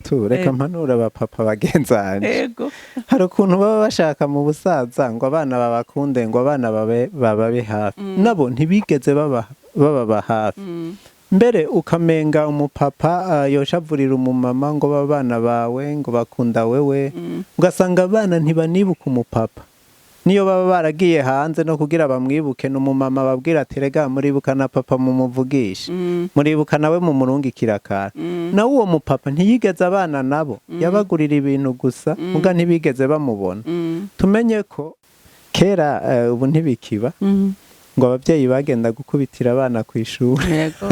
Tu reka mpanura abapapa bagenzanje. Hari ukuntu baba bashaka mu busaza ngo abana babakunde, ngo abana bababe hafi. Nabo ntibigeze bababa hafi. Mbere ukamenga umupapa yoshavurira umumama ngo abana bawe ngo bakunda wewe, ugasanga abana ntibanibuka umupapa. Niyo baba baragiye hanze no kugira bamwibuke, n'umumama babwira ati: "Rega muribuka na papa, mumuvugishe, muribuka nawe mumurungikira akantu." Nawe uwo mupapa ntiyigeze abana nabo, yabagurira ibintu gusa, muga ntibigeze bamubona. Tumenye ko kera, ubu ntibikiba, ngo ababyeyi bagenda gukubitira abana ku ishuri, yego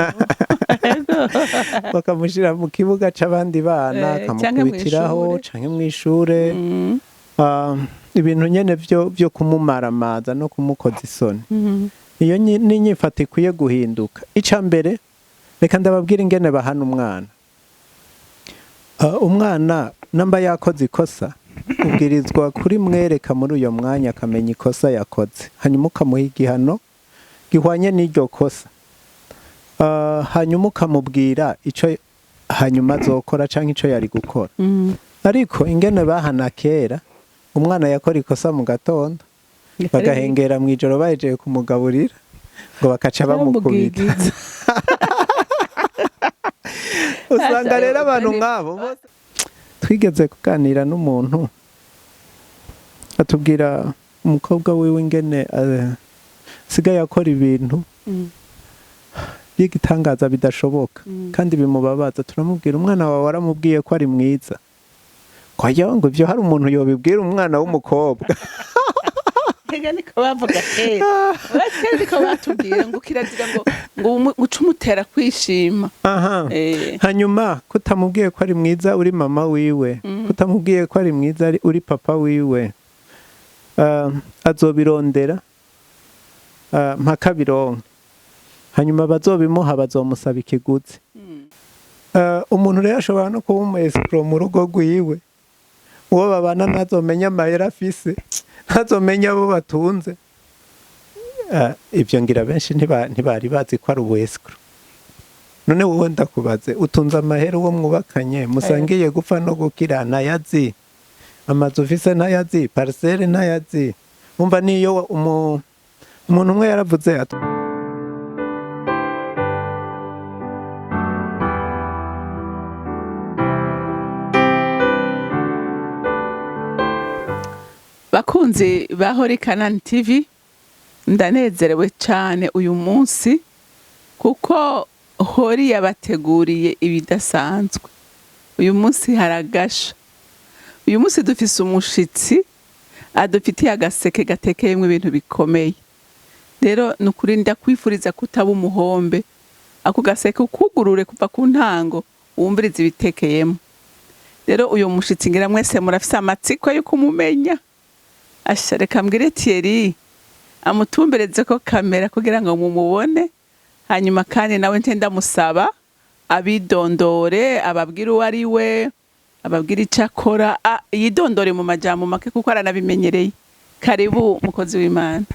yego bakamushyira mu kibuga c'abandi bana, Canke akamukubitiraho mw'ishure. Canke mw'ishure. Ibintu nyene vyo kumumaramaza no kumukoza isoni. Iyo ni inyifato ikwiye guhinduka. Ica mbere, reka ndababwira ingene bahana umwana. Umwana namba yakoze ikosa, ubwirizwa kuri mwereka muri uyo mwanya, akamenya ikosa yakoze, hanyuma ukamuha igihano gihwanye n'iryo kosa. Hanyuma ukamubwira ico hanyuma azokora canke ico yari gukora. Ariko ingene bahana kera, umwana yakora ikosa mu gatondo, bagahengera mu ijoro bahejeje kumugaburira, ngo bakaca bamukubita. Bamugigiza. Usanga rero abantu nk'abo bose, twigeze kuganira n'umuntu atubwira umukobwa wiwe ingene asigaye akora ibintu by'igitangaza bidashoboka kandi bimubabaza. Turamubwira: "Umwana wawe waramubwiye ko ari mwiza?" Ngo: "Ayo, ngo ibyo hari umuntu yobibwira umwana w'umukobwa?" Ega niko bavuga kera. Kera niko batubwira ngo kirazira ngo uce umutera kwishima. Hanyuma kutamubwiye ko ari mwiza uri mama wiwe, kutamubwiye ko ari mwiza uri papa wiwe, azobirondera mpaka bironke, hanyuma bazobimuha bazomusaba ikiguzi. Umuntu rero ashobora no kuba umu escroc mu rugo rwiwe, uwo babana ntazomenya amahera afise, ntazomenya abo batunze. Ibyo ngira benshi ntibari bazi ko ari ubu escroc. None wowe ndakubaze, utunze amahera, uwo mwubakanye musangiye gupfa no gukira ntayazi, amazu ufise ntayazi, parcelle ntayazi. Umva, niyo umuntu umwe yaravuze ati: Bakunzi ba Hori Kanani TV, ndanezerewe cyane uyu munsi kuko Hori yabateguriye ibidasanzwe. Uyu munsi haragasha. Uyu munsi dufise umushitsi adufitiye agaseke gatekeyemo ibintu bikomeye. Rero ni ukuri ndakwifuriza kutaba umuhombe, ako gaseke ukugurure kuva ku ntango, wumvirize ibitekeyemo. Rero uyu mushitsi ngira mwese murafise amatsiko yo kumumenya. Asha, reka mbwire Thierry amutumbereze ko kamera kugira ngo mumubone, hanyuma kandi nawe nte ndamusaba abidondore, ababwire uwo ari we, ababwire icyo akora, yidondore mu majambo make kuko aranabimenyereye. Karibu, mukozi w'Imana.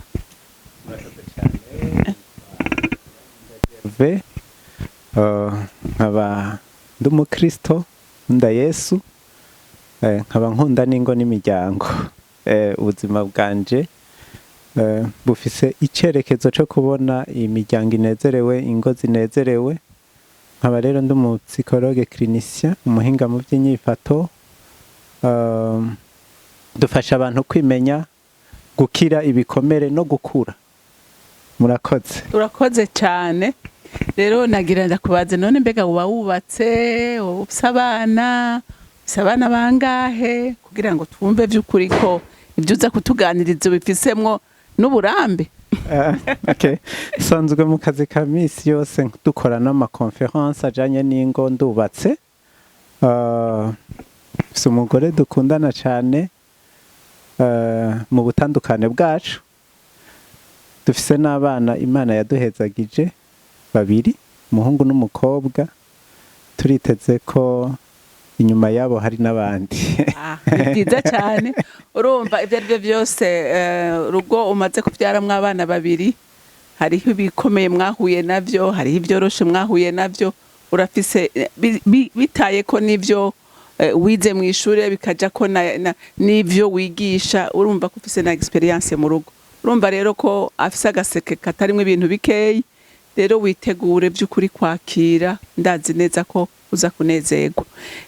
V nkaba ndi umukristo, nkunda Yesu, nkaba nkunda n'ingo n'imiryango. Ubuzima bwanje bufise icerekezo co kubona imiryango inezerewe, ingo zinezerewe. Nkaba rero ndi umu psychologue clinicien, umuhinga mu by'inyifato. Dufasha abantu kwimenya, gukira ibikomere no gukura. Murakoze. Urakoze cyane. Rero nagira ndakubaze: none mbega uba wubatse, woba ufise abana, ufise abana bangahe, kugira ngo twumve vy'ukuri ko ibyo uza kutuganiriza ubifisemwo n'uburambe? Okay. Sanzwe mu kazi ka misi yose dukora n'ama conférences ajanye n'ingo. Ndubatse, mfise umugore dukundana cane mu butandukane bwacu. Dufise n'abana Imana yaduhezagije babiri, umuhungu n'umukobwa. Turiteze ko inyuma yabo hari n'abandi. Ah, ni byiza cyane. Urumva, ibyo ari byo byose, urugo umaze kubyaramwo abana babiri, hariho ibikomeye mwahuye navyo, hariho ibyoroshe mwahuye navyo. Urafise bitaye ko n'ivyo. Wize mu ishure, bikaja ko n'ivyo wigisha. Urumva ko ufise na expérience mu rugo. Urumva rero ko afise agaseke katarimwo ibintu bikeyi. Rero witegure by'ukuri kwakira, ndazi neza ko uza kunezerwa.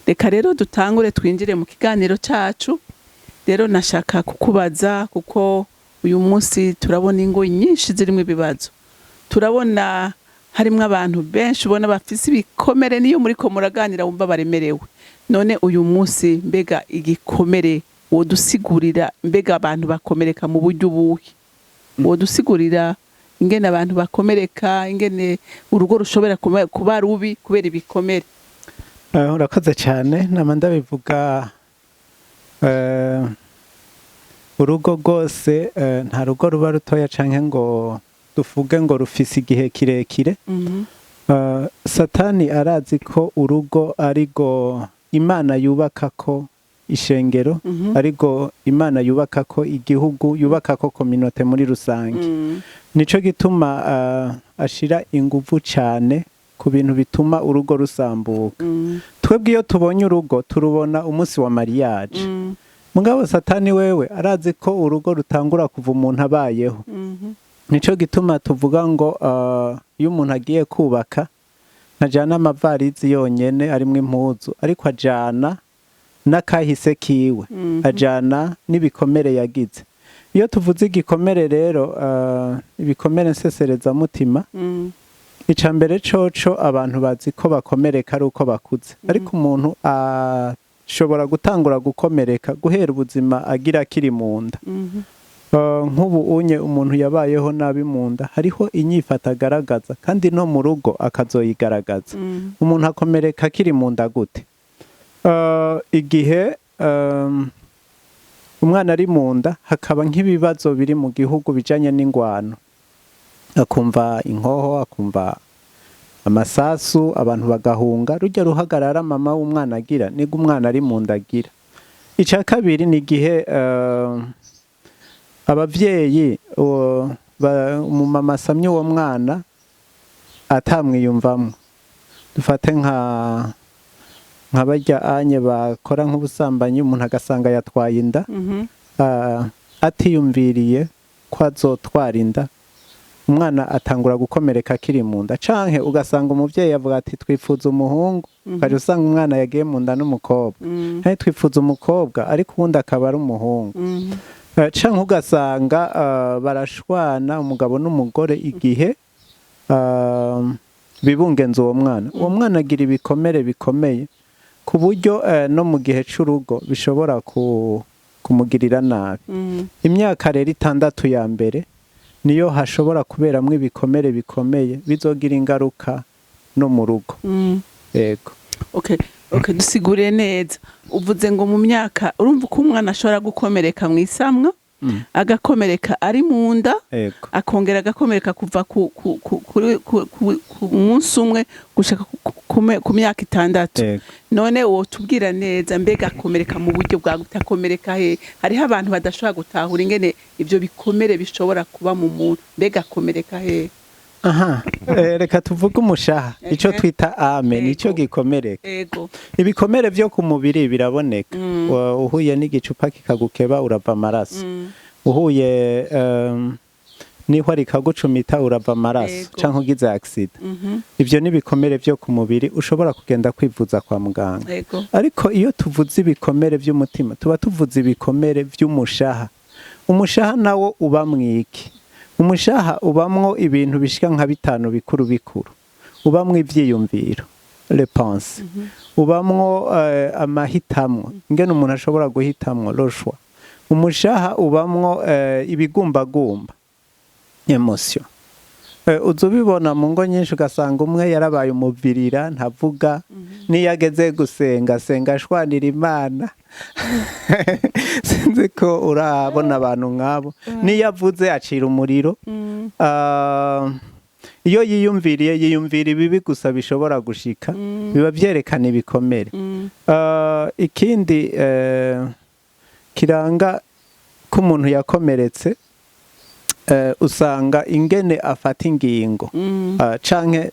Reka rero dutangure, twinjire mu kiganiro cacu. Rero nashaka kukubaza, kuko uyu munsi turabona ingo nyinshi zirimo ibibazo, turabona harimwo abantu benshi ubona bafise ibikomere, niyo muriko muraganira wumva baremerewe. None uyu munsi mbega igikomere wodusigurira, mbega abantu bakomereka mu buryo ubuhe? Wodusigurira ingene abantu bakomereka, ingene urugo rushobora kuba rubi kubera ibikomere? Urakoze cyane. Nama ndabivuga, urugo rwose, nta rugo ruba rutoya canke ngo duvuge ngo rufise igihe kirekire. Satani arazi ko urugo arigo Imana yubaka ko ishengero, ariko Imana yubaka ko igihugu, yubaka ko communauté muri rusange. Nico gituma ashira inguvu cyane ku bintu bituma urugo rusambuka. Twebwe iyo tubonye urugo, turubona umunsi wa mariage. Mugabo Satani wewe arazi ko urugo rutangura kuva umuntu abayeho. Nico gituma tuvuga ngo iyo umuntu agiye kubaka, ntajana amavarizi yonyene arimwo impuzu, ariko ajana n'akahise kiwe, ajana n'ibikomere yagize. Iyo tuvuze igikomere rero, ibikomere nseserezamutima, ica mbere coco, abantu bazi ko bakomereka ari uko bakuze, ariko umuntu ashobora gutangura gukomereka guhera ubuzima agira akiri mu nda. Nk'ubu unye umuntu yabayeho nabi mu nda, hariho inyifato agaragaza, kandi no mu rugo akazoyigaragaza. Umuntu akomereka akiri mu nda gute? Igihe umwana ari mu nda, hakaba nk'ibibazo biri mu gihugu bijanye n'ingwano, akumva inkoho, akumva amasasu, abantu bagahunga, rujya ruhagarara mama w'umwana agira, nigo umwana ari mu nda agira. Icya kabiri ni igihe abavyeyi, umumama asamye uwo mwana atamwiyumvamwo. Dufate nka barya anye bakora nk'ubusambanyi, umuntu agasanga yatwaye inda atiyumviriye ko azotwara inda. Umwana atangura gukomereka akiri mu nda. Canke ugasanga umuvyeyi avuga ati: "Twifuza umuhungu", ukaja usanga umwana yagiye mu nda n'umukobwa. Canke twifuza umukobwa, ariko uwundi akaba ari umuhungu. Canke ugasanga barashwana umugabo n'umugore igihe bibungenza uwo mwana. Uwo mwana agira ibikomere bikomeye, ku buryo no mu gihe c'urugo bishobora kumugirira nabi. Imyaka rero 6 ya mbere niyo hashobora kuberamwo ibikomere bikomeye bizogira ingaruka no mu rugo. Yego. Okay, dusigure neza. Uvuze ngo mu myaka, urumva uko umwana ashobora gukomereka mu isamwa, agakomereka ari mu nda, akongera agakomereka kuva ku munsi umwe gushika ku myaka 6. None wotubwira neza, mbega akomereka mu buryo bwa gute? Akomereka he? Hariho abantu badashobora gutahura ingene ivyo bikomere bishobora kuba mu muntu. Mbega akomereka he? Aha, reka tuvuge umushaha, ico twita âme, nico gikomereka. Ibikomere vyo ku mubiri biraboneka. Uhuye n'igicupa kikagukeba, urava amaraso. Uhuye n'ihwa rikagucumita, urava amaraso. Canke ugize accident. Ivyo ni ibikomere vyo ku mubiri ushobora kugenda kwivuza kwa muganga. Ariko iyo tuvuze ibikomere vy'umutima, tuba tuvuze ibikomere vy'umushaha. Umushaha nawo uba mwiki? Umushaha ubamwo ibintu bishika nka bitanu bikuru bikuru. Ubamwo ivyiyumviro, les pensées, ubamwo amahitamwo, ingene umuntu ashobora guhitamwo, le choix. Umushaha ubamwo ibigumbagumba, émotion. Uza ubibona mu ngo nyinshi, ugasanga umwe yarabaye umuvirira, ntavuga, niyo ageze gusenga, asenga ashwanira Imana. Sinzi ko urabona abantu nk'abo. Niyo avuze acira umuriro. Iyo yiyumviriye, yiyumvira ibibi gusa bishobora gushika. Biba vyerekana ibikomere. Ikindi kiranga ko umuntu yakomeretse, usanga ingene afata ingingo, canke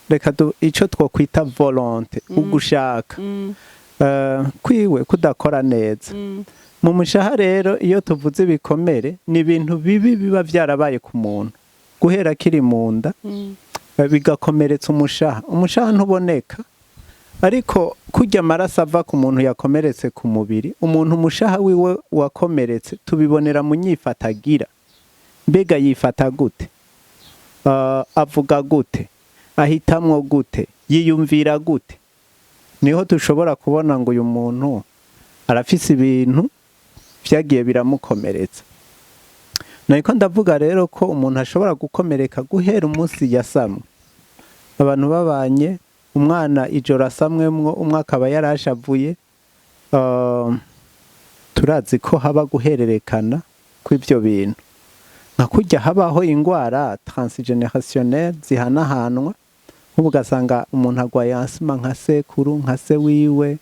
reka ico twokwita volonté, ugushaka. Kwiwe kudakora neza mu mushaha. Rero iyo tuvuze ibikomere, ni ibintu bibi biba byarabaye ku muntu guhera akiri mu nda, bigakomeretsa umushaha. Umushaha ntuboneka, ariko kurya amaraso ava ku muntu yakomeretse ku mubiri, umuntu umushaha wiwe wakomeretse tubibonera mu nyifata agira. Mbega yifata gute? Avuga gute? Ahitamwo gute? Yiyumvira gute? Niho dushobora kubona ngo uyu muntu arafise ibintu vyagiye biramukomeretsa. Nariko ndavuga rero ko umuntu ashobora gukomereka guhera umunsi yasamwe. Abantu babanye, umwana ijoro asamwemwo, umwe akaba yarashavuye, turazi ko haba guhererekana kw'ivyo bintu, nka kurya habaho ingwara transgénérationnelle zihanahanwa. Nk'ubu ugasanga umuntu agwaye asima nka sekuru, nka se wiwe.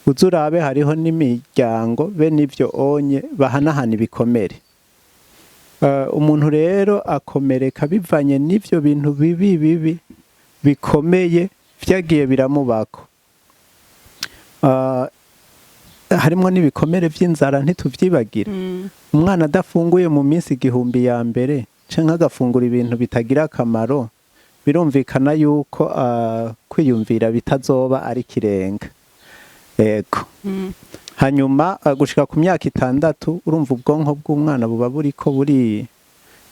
Uze urabe, hariho n'imiryango bene ivyo onye bahanahana ibikomere. Umuntu rero akomereka bivanye n'ivyo bintu bibi bibi bikomeye vyagiye biramubako. Harimwo n'ibikomere vy'inzara, ntituvyibagira. Umwana adafunguye mu minsi 1000 ya mbere, canke agafungura ibintu bitagira akamaro, birumvikana yuko kwiyumvira bitazoba ari kirenga. Ego. Hanyuma gushika ku myaka 6, urumva ubwonko bw'umwana buba buriko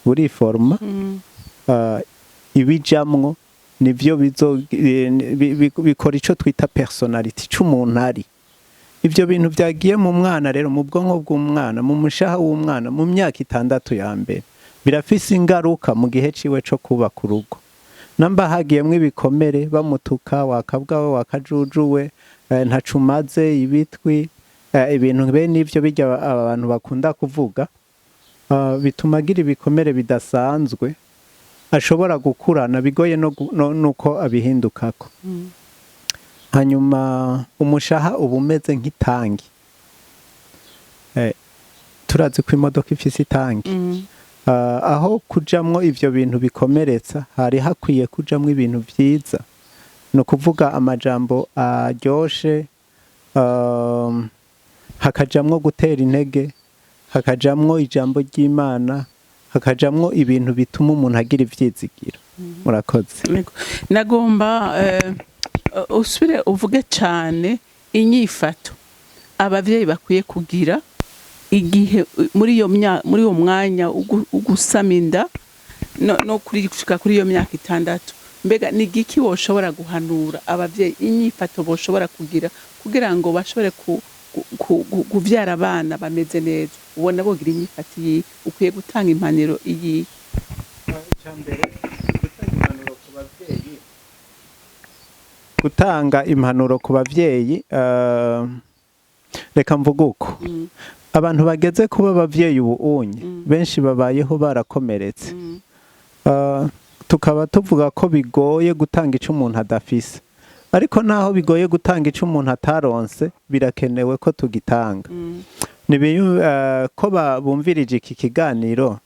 buriforma. Ibijamwo nivyo bizo bikora ico twita personnalité c'umuntu ari. Ivyo bintu vyagiye mu mwana rero, mu bwonko bw'umwana, mu mushaha w'umwana mu myaka 6 ya mbere, birafise ingaruka mu gihe ciwe co kubaka urugo. Namba hagiyemwo ibikomere, bamutuka wakabwa we, wakajujuwe, ntaco umaze, ibitwi, ibintu bene ivyo birya abantu bakunda kuvuga, bituma agira ibikomere bidasanzwe ashobora gukurana, bigoye no nuko abihindukako. Hanyuma umushaha uba umeze nk'itangi. Turazi ko imodoka ifise itangi. Aho kujamwo ivyo bintu bikomeretsa, hari hakwiye kujamwo ibintu vyiza, ni ukuvuga amajambo aryoshe, hakajamwo gutera intege, hakajamwo ijambo ry'Imana, hakajamwo ibintu bituma umuntu agira ivyizigiro. Murakoze. Yego. Nagomba usubire uvuge cane inyifato abavyeyi bakwiye kugira igihe muri iyo muri uwo mwanya ugusama inda no kuri gushika kuri iyo myaka 6. Mbega ni igiki woshobora guhanura abavyeyi, inyifato boshobora kugira kugira ngo bashobore kuvyara abana bameze neza? Ubona bogira inyifato iyi? Ukwiye gutanga impanuro iyi? Icyambere, gutanga impanuro ku bavyeyi, gutanga impanuro ku bavyeyi, reka mvuge uko: abantu bageze kuba abavyeyi ubu unye, benshi babayeho barakomeretse. Tukaba tuvuga ko bigoye gutanga ico umuntu adafise, ariko naho bigoye gutanga ico umuntu ataronse, birakenewe ko tugitanga. Ko bumvirije iki kiganiro,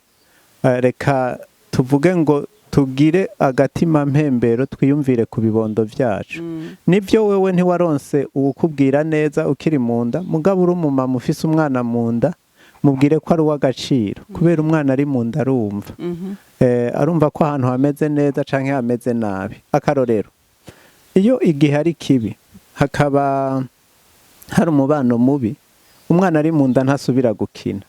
reka tuvuge ngo tugire agatima mpembero, twiyumvire ku bibondo vyacu. Nivyo, wewe ntiwaronse uwukubwira neza ukiri mu nda, mugabo uri umumama ufise umwana mu nda, mubwire ko ari uw'agaciro, kubera umwana ari mu nda arumva. Arumva ko ahantu hameze neza canke hameze nabi. Akarorero, iyo igihe ari kibi, hakaba hari umubano mubi, umwana ari mu nda ntasubira gukina.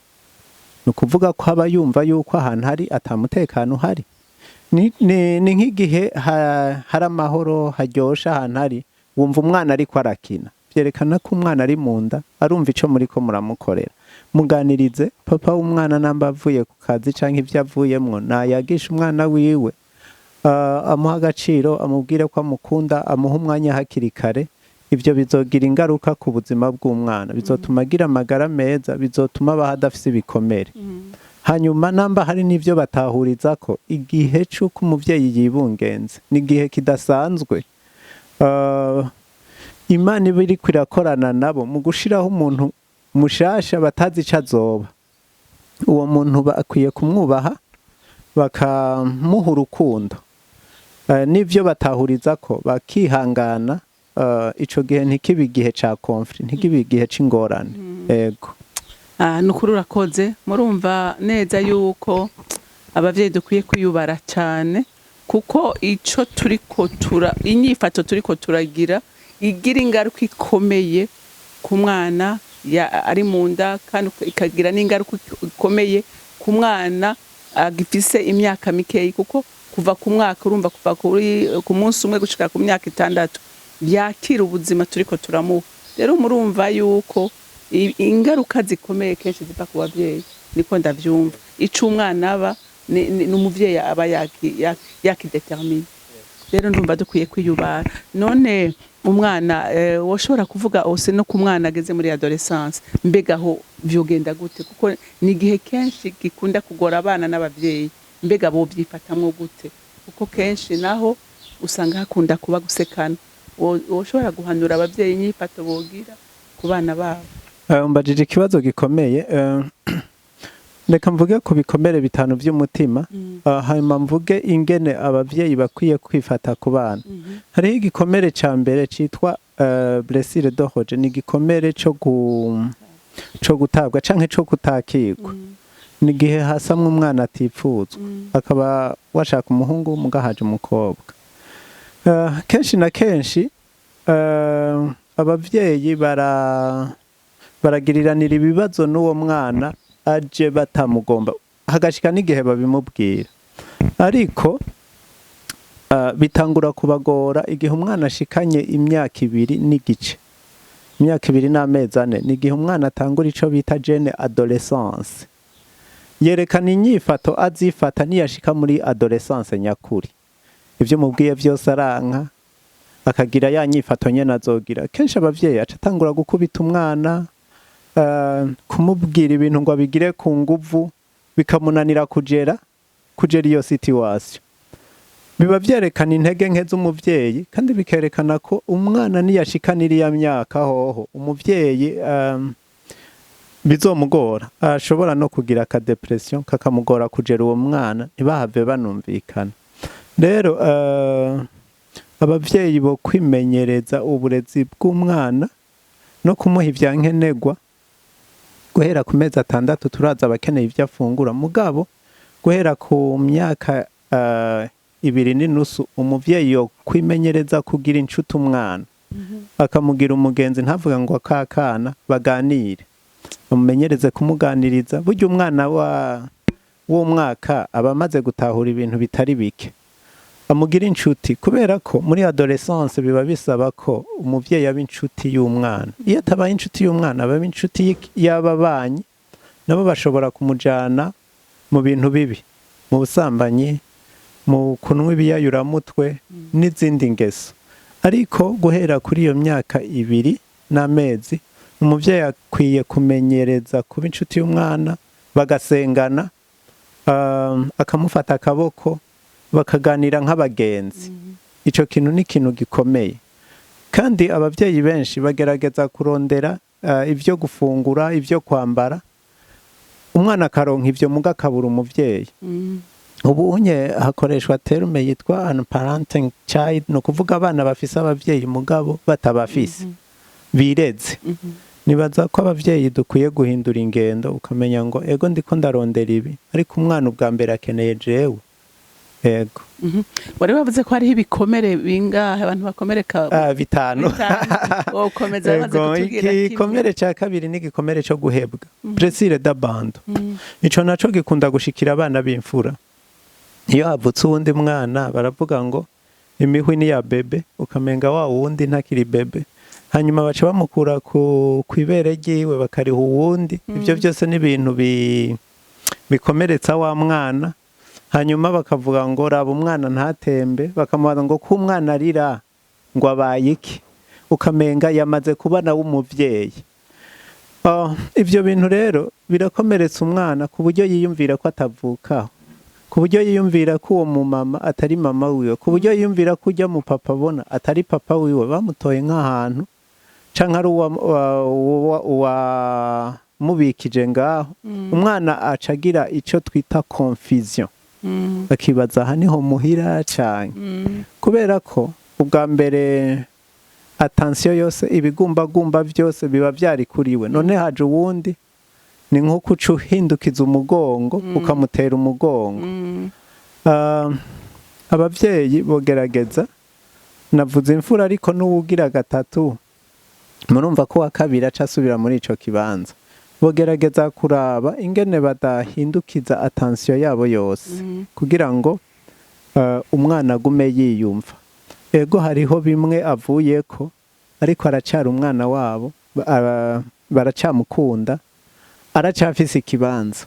Ni ukuvuga ko aba yumva yuko ahantu hari atamutekano uhari. Ni nk'igihe hari amahoro, haryoshe ahantu hari, wumva umwana ariko arakina. Vyerekana ko umwana ari mu nda arumva ico muriko muramukorera. Muganirize papa w'umwana, namba avuye ku kazi canke ivyo avuyemwo, nayagisha umwana wiwe, amuha agaciro, amubwire ko amukunda, amuha umwanya hakiri kare. Ivyo bizogira ingaruka ku buzima bw'umwana, bizotuma agira amagara meza, bizotuma abaho adafise ibikomere. Hanyuma namba hari n'ivyo batahuriza ko igihe c'uko umuvyeyi yibungenze ni igihe kidasanzwe, Imana iba iriko irakorana nabo mu gushiraho umuntu mushasha batazi ico azoba. Uwo muntu bakwiye kumwubaha, bakamuha urukundo, n'ivyo batahuriza ko bakihangana. ico gihe ntikibe igihe ca conflit, ntikibe igihe c'ingorane. Ego. Ah, ni ukuri urakoze. Murumva neza yuko abavyeyi dukwiye kwiyubara cyane, kuko ico turiko tura inyifato turiko turagira igira ingaruka ikomeye ku mwana ari mu nda, kandi ikagira n'ingaruka ikomeye ku mwana agifise imyaka mikeyi, kuko kuva ku mwaka, urumva, kuva ku munsi umwe gushika ku myaka 6 yakira ubuzima turiko turamuha. Rero murumva yuko ingaruka zikomeye kenshi ziva ku bavyeyi, niko ndavyumva. Ico umwana aba ni umuvyeyi aba yakidetermine. Rero ndumva dukwiye kwiyubara. None umwana, woshobora kuvuga ose no ku mwana ageze muri adolescence, mbega aho vyogenda gute? Kuko ni igihe kenshi gikunda kugora abana n'abavyeyi. Mbega bovyifatamwo gute? Kuko kenshi naho usanga hakunda kuba gusekana. Woshobora guhanura abavyeyi inyifato bogira ku bana babo? Umbajije ikibazo gikomeye. Reka mvuge ku bikomere bitanu vy'umutima, hanyuma mvuge ingene abavyeyi bakwiye kwifata ku bana. Hariho igikomere ca mbere citwa blessure de rejet. Ni igikomere co gutabwa canke co kutakirwa. Ni igihe hasamwe umwana atipfuzwa, akaba washaka umuhungu mugahaje umukobwa. Kenshi na kenshi abavyeyi baragiriranira ibibazo n'uwo mwana aje batamugomba, hagashika n'igihe babimubwira. Ariko bitangura kubagora igihe umwana ashikanye imyaka 2 n'igice, imyaka 2 n'amezi 4. Ni igihe umwana atangura ico bita jeune adolescence, yerekana inyifato azifata niyashika muri adolescence nyakuri. Ivyo mubwiye vyose aranka, akagira ya nyifato nyene azogira. Kenshi abavyeyi aca atangura gukubita umwana, kumubwira ibintu ngo abigire ku nguvu, bikamunanira kugera iyo situation. Biba vyerekana intege nke z'umuvyeyi, kandi bikerekana ko umwana niyashikana iriya myaka hoho umuvyeyi bizomugora, ashobora no kugira aka dépression kakamugora kugera uwo mwana, ntibahave banumvikana. Rero abavyeyi bo kwimenyereza uburezi bw'umwana no kumuha ivyankenerwa guhera ku mezi 6. Turaza abakeneye ivyo afungura, mugabo guhera ku myaka 2 n'inusu umuvyeyi yo kwimenyereza kugira inshuti umwana, akamugira umugenzi, ntavuga ngo akakana, baganire, bamumenyereze kumuganiriza. Burya umwana wa w'umwaka aba amaze gutahura ibintu bitari bike. Amugira inshuti, kubera ko muri adolescence biba bisaba ko umuvyeyi aba inshuti y'umwana. Iyo atabaye inshuti y'umwana, aba inshuti y'ababanyi, nabo bashobora kumujana mu bintu bibi, mu busambanyi, mu kunywa ibiyayuramutwe n'izindi ngeso. Ariko guhera kuri iyo myaka 2 n'amezi, umuvyeyi akwiye kumenyereza kuba inshuti y'umwana, bagasengana, akamufata akaboko, bakaganira nk'abagenzi. Ico kintu ni ikintu gikomeye. Kandi abavyeyi benshi bagerageza kurondera ivyo gufungura, ivyo kwambara, umwana akaronka ivyo muga akabura umuvyeyi. Ubu unye hakoreshwa terme yitwa unparenting child, ni ukuvuga abana bafise abavyeyi mugabo batabafise, bireze. Nibaza ko abavyeyi dukwiye guhindura ingendo, ukamenya ngo ego, ndiko ndarondera ibi, ariko umwana ubwa mbere akeneye jewe. Ego. Wari wavuze ko hariho ibikomere bingahe abantu bakomereka? Ah, bitanu. Bitanu. Wokomeza bamaze Ego, kutubwira kimwe. Igikomere ca kabiri ni igikomere co guhebwa, blessure d'abandon. Ico naco gikunda gushikira abana b'imfura. Iyo havutse uwundi mwana, baravuga ngo imihwi ni ya bébé, ukamenga wa wundi ntakiri bébé, hanyuma baca bamukura ku kwibere ryiwe bakariha uwundi. Ivyo byose ni ibintu bikomeretsa wa mwana. Hanyuma bakavuga ngo raba umwana ntatembe, bakamubaza ngo ko umwana arira ngo abaye iki, ukamenga yamaze kuba nawe umuvyeyi. Oh, ivyo bintu rero birakomeretsa umwana ku buryo yiyumvira ko atavukaho, ku buryo yiyumvira ko uwo mumama atari mama wiwe, ku buryo yiyumvira ko ujya mu papa abona atari papa wiwe, bamutoye nk'ahantu canke ari uwamubikije ngaho. Umwana aca agira ico twita confusion, akibaza aha niho muhira canke, kubera ko ubwa mbere Attention yose, ibigumbagumba byose biba byari kuri we. None haje uwundi, ni nko kuca uhindukiza umugongo, ukamutera umugongo. Abavyeyi bogerageza, navuze imfura, ariko n'uwugira gatatu murumva ko wa kabiri aca asubira muri ico kibanza. Bogerageza kuraba ingene badahindukiza attention yabo yose kugira ngo umwana agume yiyumva. Ego, hariho bimwe avuyeko, ariko aracara umwana wabo, baracamukunda, aracafise ikibanza,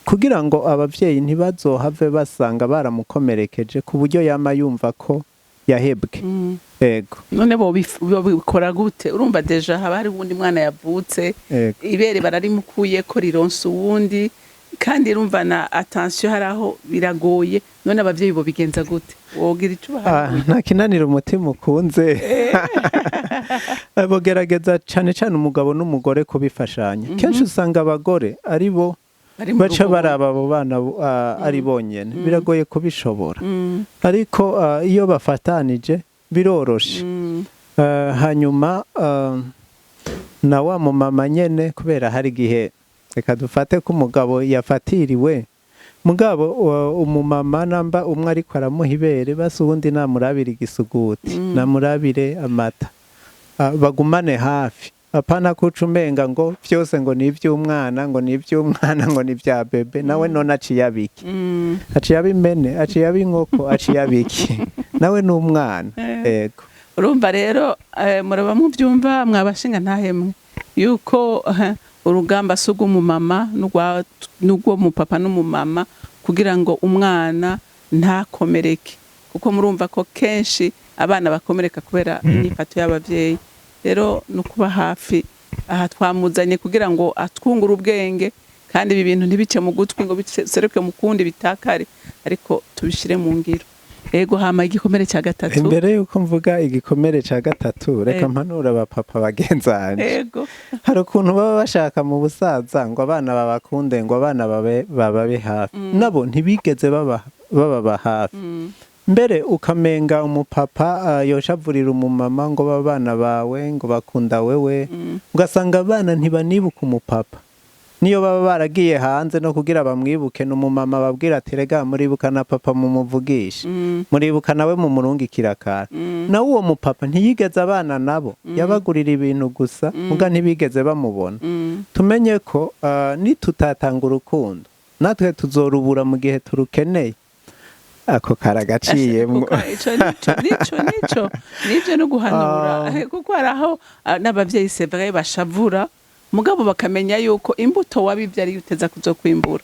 kugira ngo abavyeyi ntibazohave basanga baramukomerekeje ku buryo yama yumva ko yahebwe. Ego. None bobikora gute? Urumva déjà haba hari uwundi mwana yavutse, ibere bararimukuye ko rironsa uwundi, kandi urumva na attention hari aho biragoye. None abavyeyi bobigenza gute? Wogira ico ubahanuye? Nta kinanira umutima ukunze. Bogerageza cane cane umugabo n'umugore kubifashanya. Kenshi usanga abagore ari bo bari mu baca rugo. Baraba abo bana ari bonyene, biragoye kubishobora, ariko iyo bafatanije biroroshe. Hanyuma na wa mumama nyene, kubera hari igihe, reka dufate ko umugabo yafatiriwe, mugabo umumama namba umwe ariko aramuha ibere, basi uwundi namurabire igisuguti, namurabire amata. Bagumane hafi, apana kuca umenga ngo vyose ngo ni ivy'umwana, ngo ni ivy'umwana, ngo ni ibya bébé nawe. None aciye abiki? Aciye aba impene, aciye aba inkoko, aciye abiki? Nawe ni umwana. Ego. Urumva rero, muraba mubyumva mwabashinga ntahemwe yuko urugamba si urw'umumama n'urwo mupapa n'umumama, kugira ngo umwana ntakomereke, kuko murumva ko kenshi abana bakomereka kubera inyifato y'abavyeyi. Rero ni ukuba hafi. Aha twamuzanye kugira ngo atwungure ubwenge, kandi ibi bintu ntibice mu gutwi ngo biseruke mu kundi bitakare, ariko tubishire mu ngiro. Ego, hama igikomere cya gatatu? Imbere yuko mvuga igikomere ca gatatu, reka mpanura abapapa bagenzanje. Hari ukuntu baba bashaka mu busaza ngo abana babakunde, ngo abana bababe hafi. Nabo ntibigeze bababa hafi. Mbere ukamenga umupapa yoshavurira umumama ngo abana bawe ngo bakunda wewe, ugasanga abana ntibanibuka umupapa. Niyo baba baragiye hanze no kugira bamwibuke, n'umumama babwira ati: "Rega muribuka na papa, mumuvugishe, muribuka nawe mumurungikira akantu." Nawe uwo mupapa ntiyigeze abana nabo, yabagurira ibintu gusa, muga ntibigeze bamubona. Tumenye ko nitutatanga urukundo, natwe tuzorubura mu gihe turukeneye. Ako karagaciyemwo. Kuko ico nico nivyo no guhanura, kuko hari aho n'abavyeyi, c'est vrai, bashavura, mugabo bakamenya yuko imbuto wabivye ariyo uteza kuzokwimbura.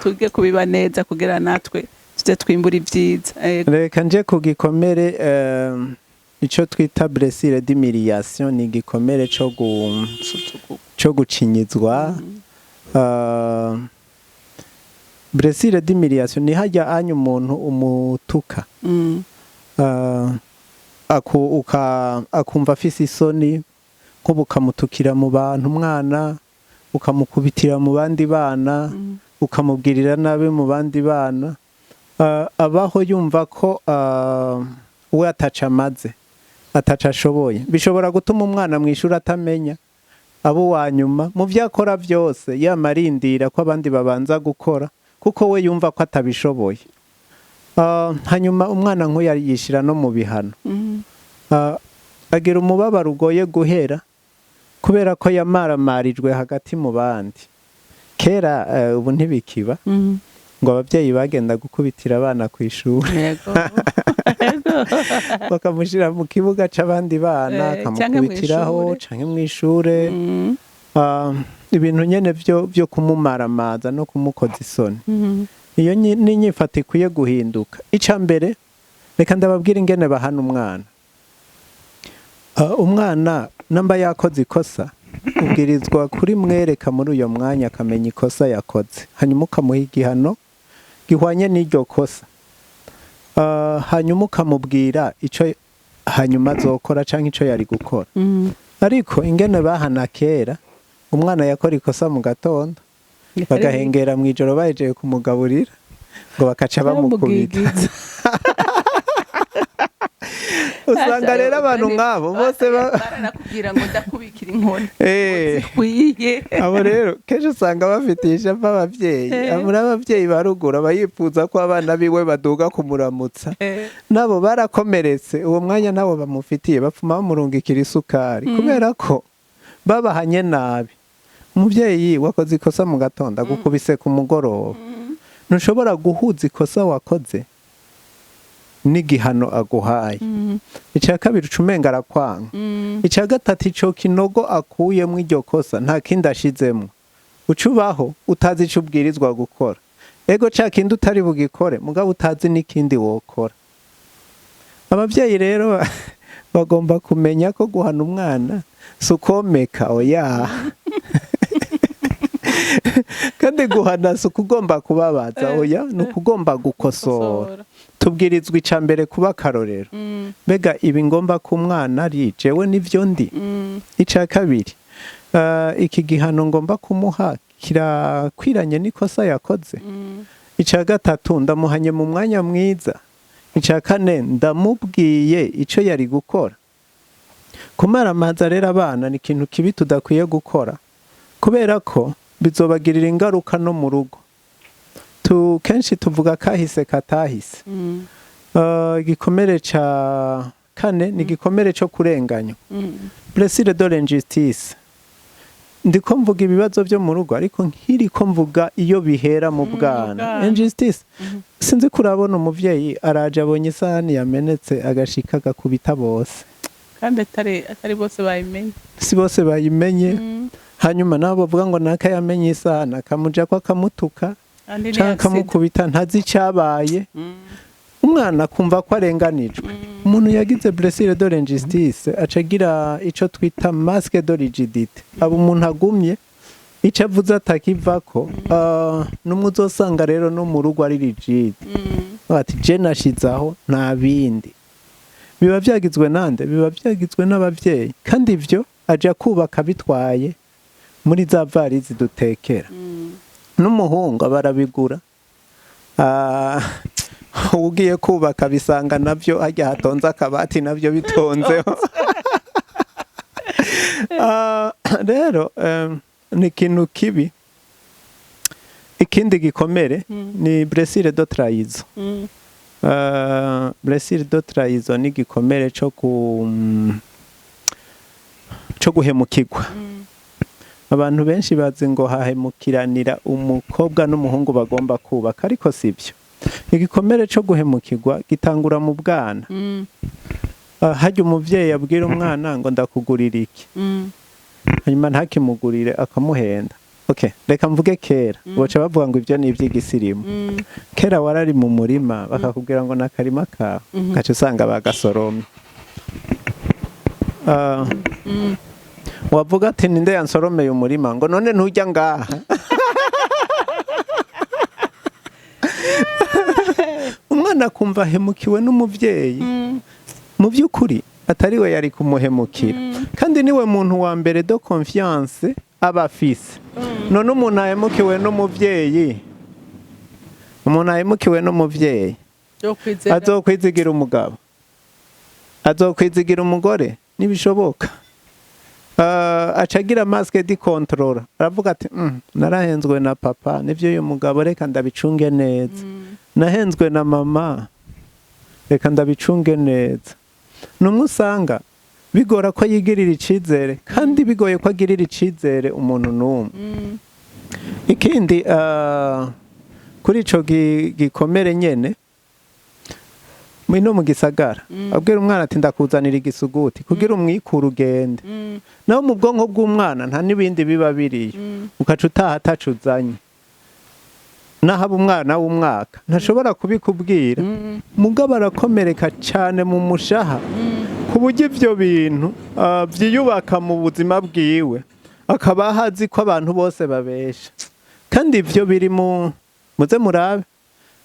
Tuge kubiba neza kugira natwe tuze twimbura ivyiza. Ego. Reka nje ku gikomere ico twita blessure d'humiliation. Ni igikomere co gucinyizwa. Blessure d'humiliation ni hajya anya umuntu umutuka, akumva afise isoni, nk'ubu ukamutukira mu bantu umwana, ukamukubitira mu bandi bana, ukamubwirira nabi mu bandi bana. Abaho yumva ko we ataca amaze, ataca ashoboye. Bishobora gutuma umwana mu ishuri atamenya, abo uwa nyuma mu byo akora byose, yamarindira ko abandi babanza gukora kuko we yumva ko atabishoboye. Hanyuma umwana nk'uyu yishyira no mu bihano. Agira umubabaro ugoye guhera kubera ko yamaramarijwe hagati mu bandi. Kera, ubu ntibikiba, ngo ababyeyi bagenda gukubitira abana ku ishuri, bakamushyira mu kibuga c'abandi bana, Canke akamukubitiraho mw'ishure. Canke mw'ishure. Ibintu nyene vyo kumumaramaza no kumukoza isoni. Iyo ni inyifato ikwiye guhinduka. Ica mbere, reka ndababwira ingene bahana umwana. Umwana namba yakoze ikosa, ubwirizwa kuri mwereka muri uyo mwanya, akamenya ikosa yakoze, hanyuma ukamuha igihano gihwanye n'iryo kosa. Hanyuma ukamubwira ico hanyuma azokora canke ico yari gukora. Ariko ingene bahana kera, umwana yakora ikosa mu gatondo, bagahengera mu ijoro bahejeje kumugaburira, ngo bakaca bamukubita. Bamugigiza. Usanga rero abantu nk'abo bose Baranakubwira ngo ndakubikira inkoni zikwiye. Abo rero kenshi usanga bafitiye ishavu abavyeyi. Muri abavyeyi ba ruguru aba yifuza ko abana biwe baduga kumuramutsa. Nabo barakomeretse, uwo mwanya nabo bamufitiye, bapfuma bamurungikira isukari kubera ko babahanye nabi. Umuvyeyi wakoze ikosa mu gatondo agukubise ku mugoroba, ntushobora guhuza ikosa wakoze n'igihano aguhaye. Icya kabiri, uca umenga arakwanga. Icya gatatu, ico kinogo akuyemo iryo kosa nta kindi ashizemo, uca ubaho utazi ico ubwirizwa gukora. Ego, ca kindi utari bugikore, mugabo utazi n'ikindi wokora. Abavyeyi rero bagomba kumenya ko guhana umwana si ukomeka, oya. Kandi guhana si ukugomba kubabaza, oya, ni ukugomba gukosora. Tubwirizwa ica mbere kuba akarorero. Mbega ibi ngomba ko umwana ari jewe nivyo ndi? Ica kabiri, iki gihano ngomba kumuha kirakwiranye n'ikosa yakoze? Ica gatatu, ndamuhanye mu mwanya mwiza? Ica kane, ndamubwiye ico yari gukora? Kumaramaza rero abana ni ikintu kibi tudakwiye gukora, kubera ko bizobagirira ingaruka no mu rugo. Kenshi tuvuga kahise katahise. Igikomere ca kane ni igikomere co kurenganywa, blessure de l'injustice. Ndiko mvuga ibibazo byo mu rugo, ariko nkiriko mvuga iyo bihera mu bwana. Bwana. Injustice, sinzi kurabona umuvyeyi araje abonye isahani yamenetse, agashika agakubita bose. Kandi atari bose bayimenye. Si bose bayimenye. Hanyuma nabo bavuga ngo naka yamenye isahani, akamuja ko akamutuka kandi ni canke accident. akamukubita ntazi icabaye. Umwana akumva ko arenganijwe. Umuntu yagize blessure de l'injustice aca agira ico twita masque de rigidité, aba umuntu agumye, ico avuze atakivako. N'umwe uzosanga rero no mu rugo ari rigide. Ati je nashize aho, nta bindi. Biba vyagizwe nande? Biba vyagizwe n'abavyeyi. Kandi ivyo aja kubaka bitwaye muri za varizi dutekera. N'umuhungu aba arabigura. Ugiye kubaka bisanga navyo harya hatonze akabati, navyo bitonzeho. Rero ni ikintu kibi. Ikindi gikomere ni blessure de trahison. Blessure de trahison ni igikomere co guhemukirwa. Abantu benshi bazi ngo hahemukiranira umukobwa n'umuhungu bagomba kubaka, ariko sibyo. Igikomere co guhemukirwa gitangura mu bwana. Harya umuvyeyi abwira umwana ngo ndakugurira iki, hanyuma ntakimugurire, akamuhenda. Okay, reka mvuge kera, boca bavuga ngo ibyo ni iby'igisirimu. Kera warari mu murima, bakakubwira ngo nakarima kawe, ugaca usanga bagasoromye. Wavuga ati ninde yansoromeye umurima? Ngo none ntujya ngaha. Umwana akumva ahemukiwe n'umuvyeyi, mu by'ukuri atari we yari kumuhemukira, kandi niwe muntu wa mbere de confiance aba afise. None umuntu ahemukiwe n'umuvyeyi, umuntu ahemukiwe n'umuvyeyi yo kwizera azokwizigira umugabo, azokwizigira umugore? Ntibishoboka. Aca agira masque de contrôle, aravuga ati narahenzwe na papa, nivyo uyu mugabo reka ndabicunge neza, nahenzwe na mama, reka ndabicunge neza." Numwe usanga bigora ko yigirira icizere, kandi bigoye ko agirira icizere umuntu n'umwe. Ikindi, kuri ico gikomere nyene, no mu gisagara abwira umwana ati ndakuzanira igisuguti kugira umwikure ugende. Naho mu bwonko bw'umwana nta n'ibindi biba biriyo, ugaca utaha atacuzanye. Naho aba umwana w'umwaka ntashobora kubikubwira, mugabo arakomereka cyane mu mushaha, ku buryo ibyo bintu vyiyubaka mu buzima bwiwe, akaba azi ko abantu bose babesha. Kandi ivyo biri mu muze murabe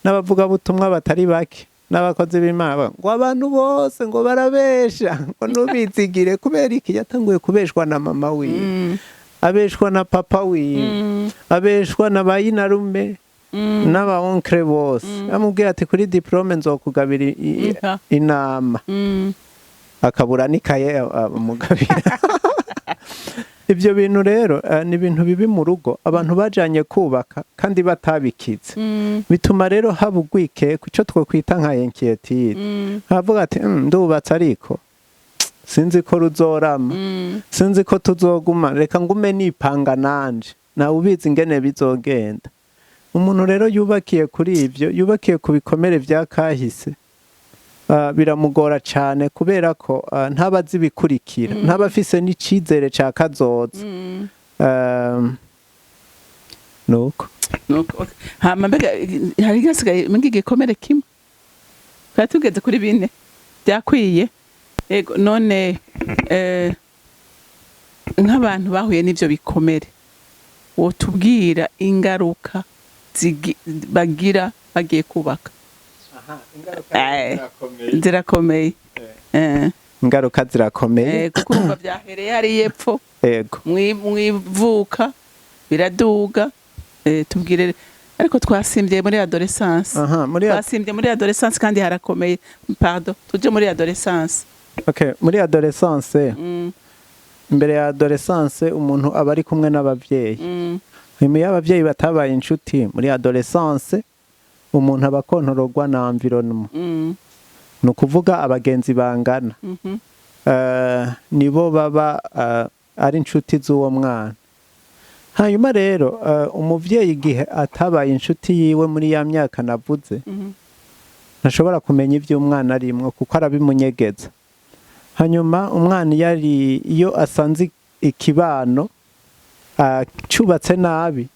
n'abavugabutumwa batari bake n'abakozi b'Imana, ngo abantu bose ngo barabesha, ngo ntubizigire. Kubera iki? Yatanguye kubeshwa na mama wiwe, abeshwa na papa wiwe, abeshwa na ba yinarume n'aba oncle bose. Amubwira ati kuri diplôme nzokugabira Inka. inama. Akabura n'ikaye amugabira. Ibyo bintu rero ni ibintu bibi mu rugo abantu bajanye kubaka kandi batabikize. Bituma rero haba ugwikekwe, ico twokwita nka inquiétude. Nkavuga ati: Ndubatse ariko sinzi ko ruzorama, sinzi ko tuzoguma, reka ngume nipanga nanje, nawe ubizi ingene bizogenda." Umuntu rero yubakiye kuri ivyo, yubakiye ku bikomere vya kahise, biramugora cane kubera ko ntaba azi ibikurikira, ntaba afise n'icizere ca kazoza. Nuko. Nuko, okay. Hama mbega hari hasigaye mbega igikomere kimwe, twari tugeze kuri bine byakwiye. Ego, none nk'abantu bahuye n'ivyo bikomere, wotubwira ingaruka bagira bagiye kubaka? Zirakomeye. Ingaruka zirakomeye. Kuko urumva vyahereye hariya epfo mwivuka biraduga. Tubwire, ariko twasimvye muri adolescence. Aha, muri Twasimvye muri adolescence kandi harakomeye. Pardon, tuje muri adolescence. Okay, muri adolescence, imbere ya adolescence umuntu aba ari kumwe n'abavyeyi. Nyuma iyo abavyeyi batabaye inshuti muri adolescence, umuntu aba akontororwa na environnement, ni ukuvuga abagenzi bangana. Nibo baba ari inshuti z'uwo mwana. Hanyuma rero umuvyeyi igihe atabaye inshuti yiwe muri ya myaka navuze, ntashobora kumenya ibyo umwana arimwo kuko arabimunyegeza. Hanyuma umwana iyo ari iyo asanze ikibano cubatse nabi,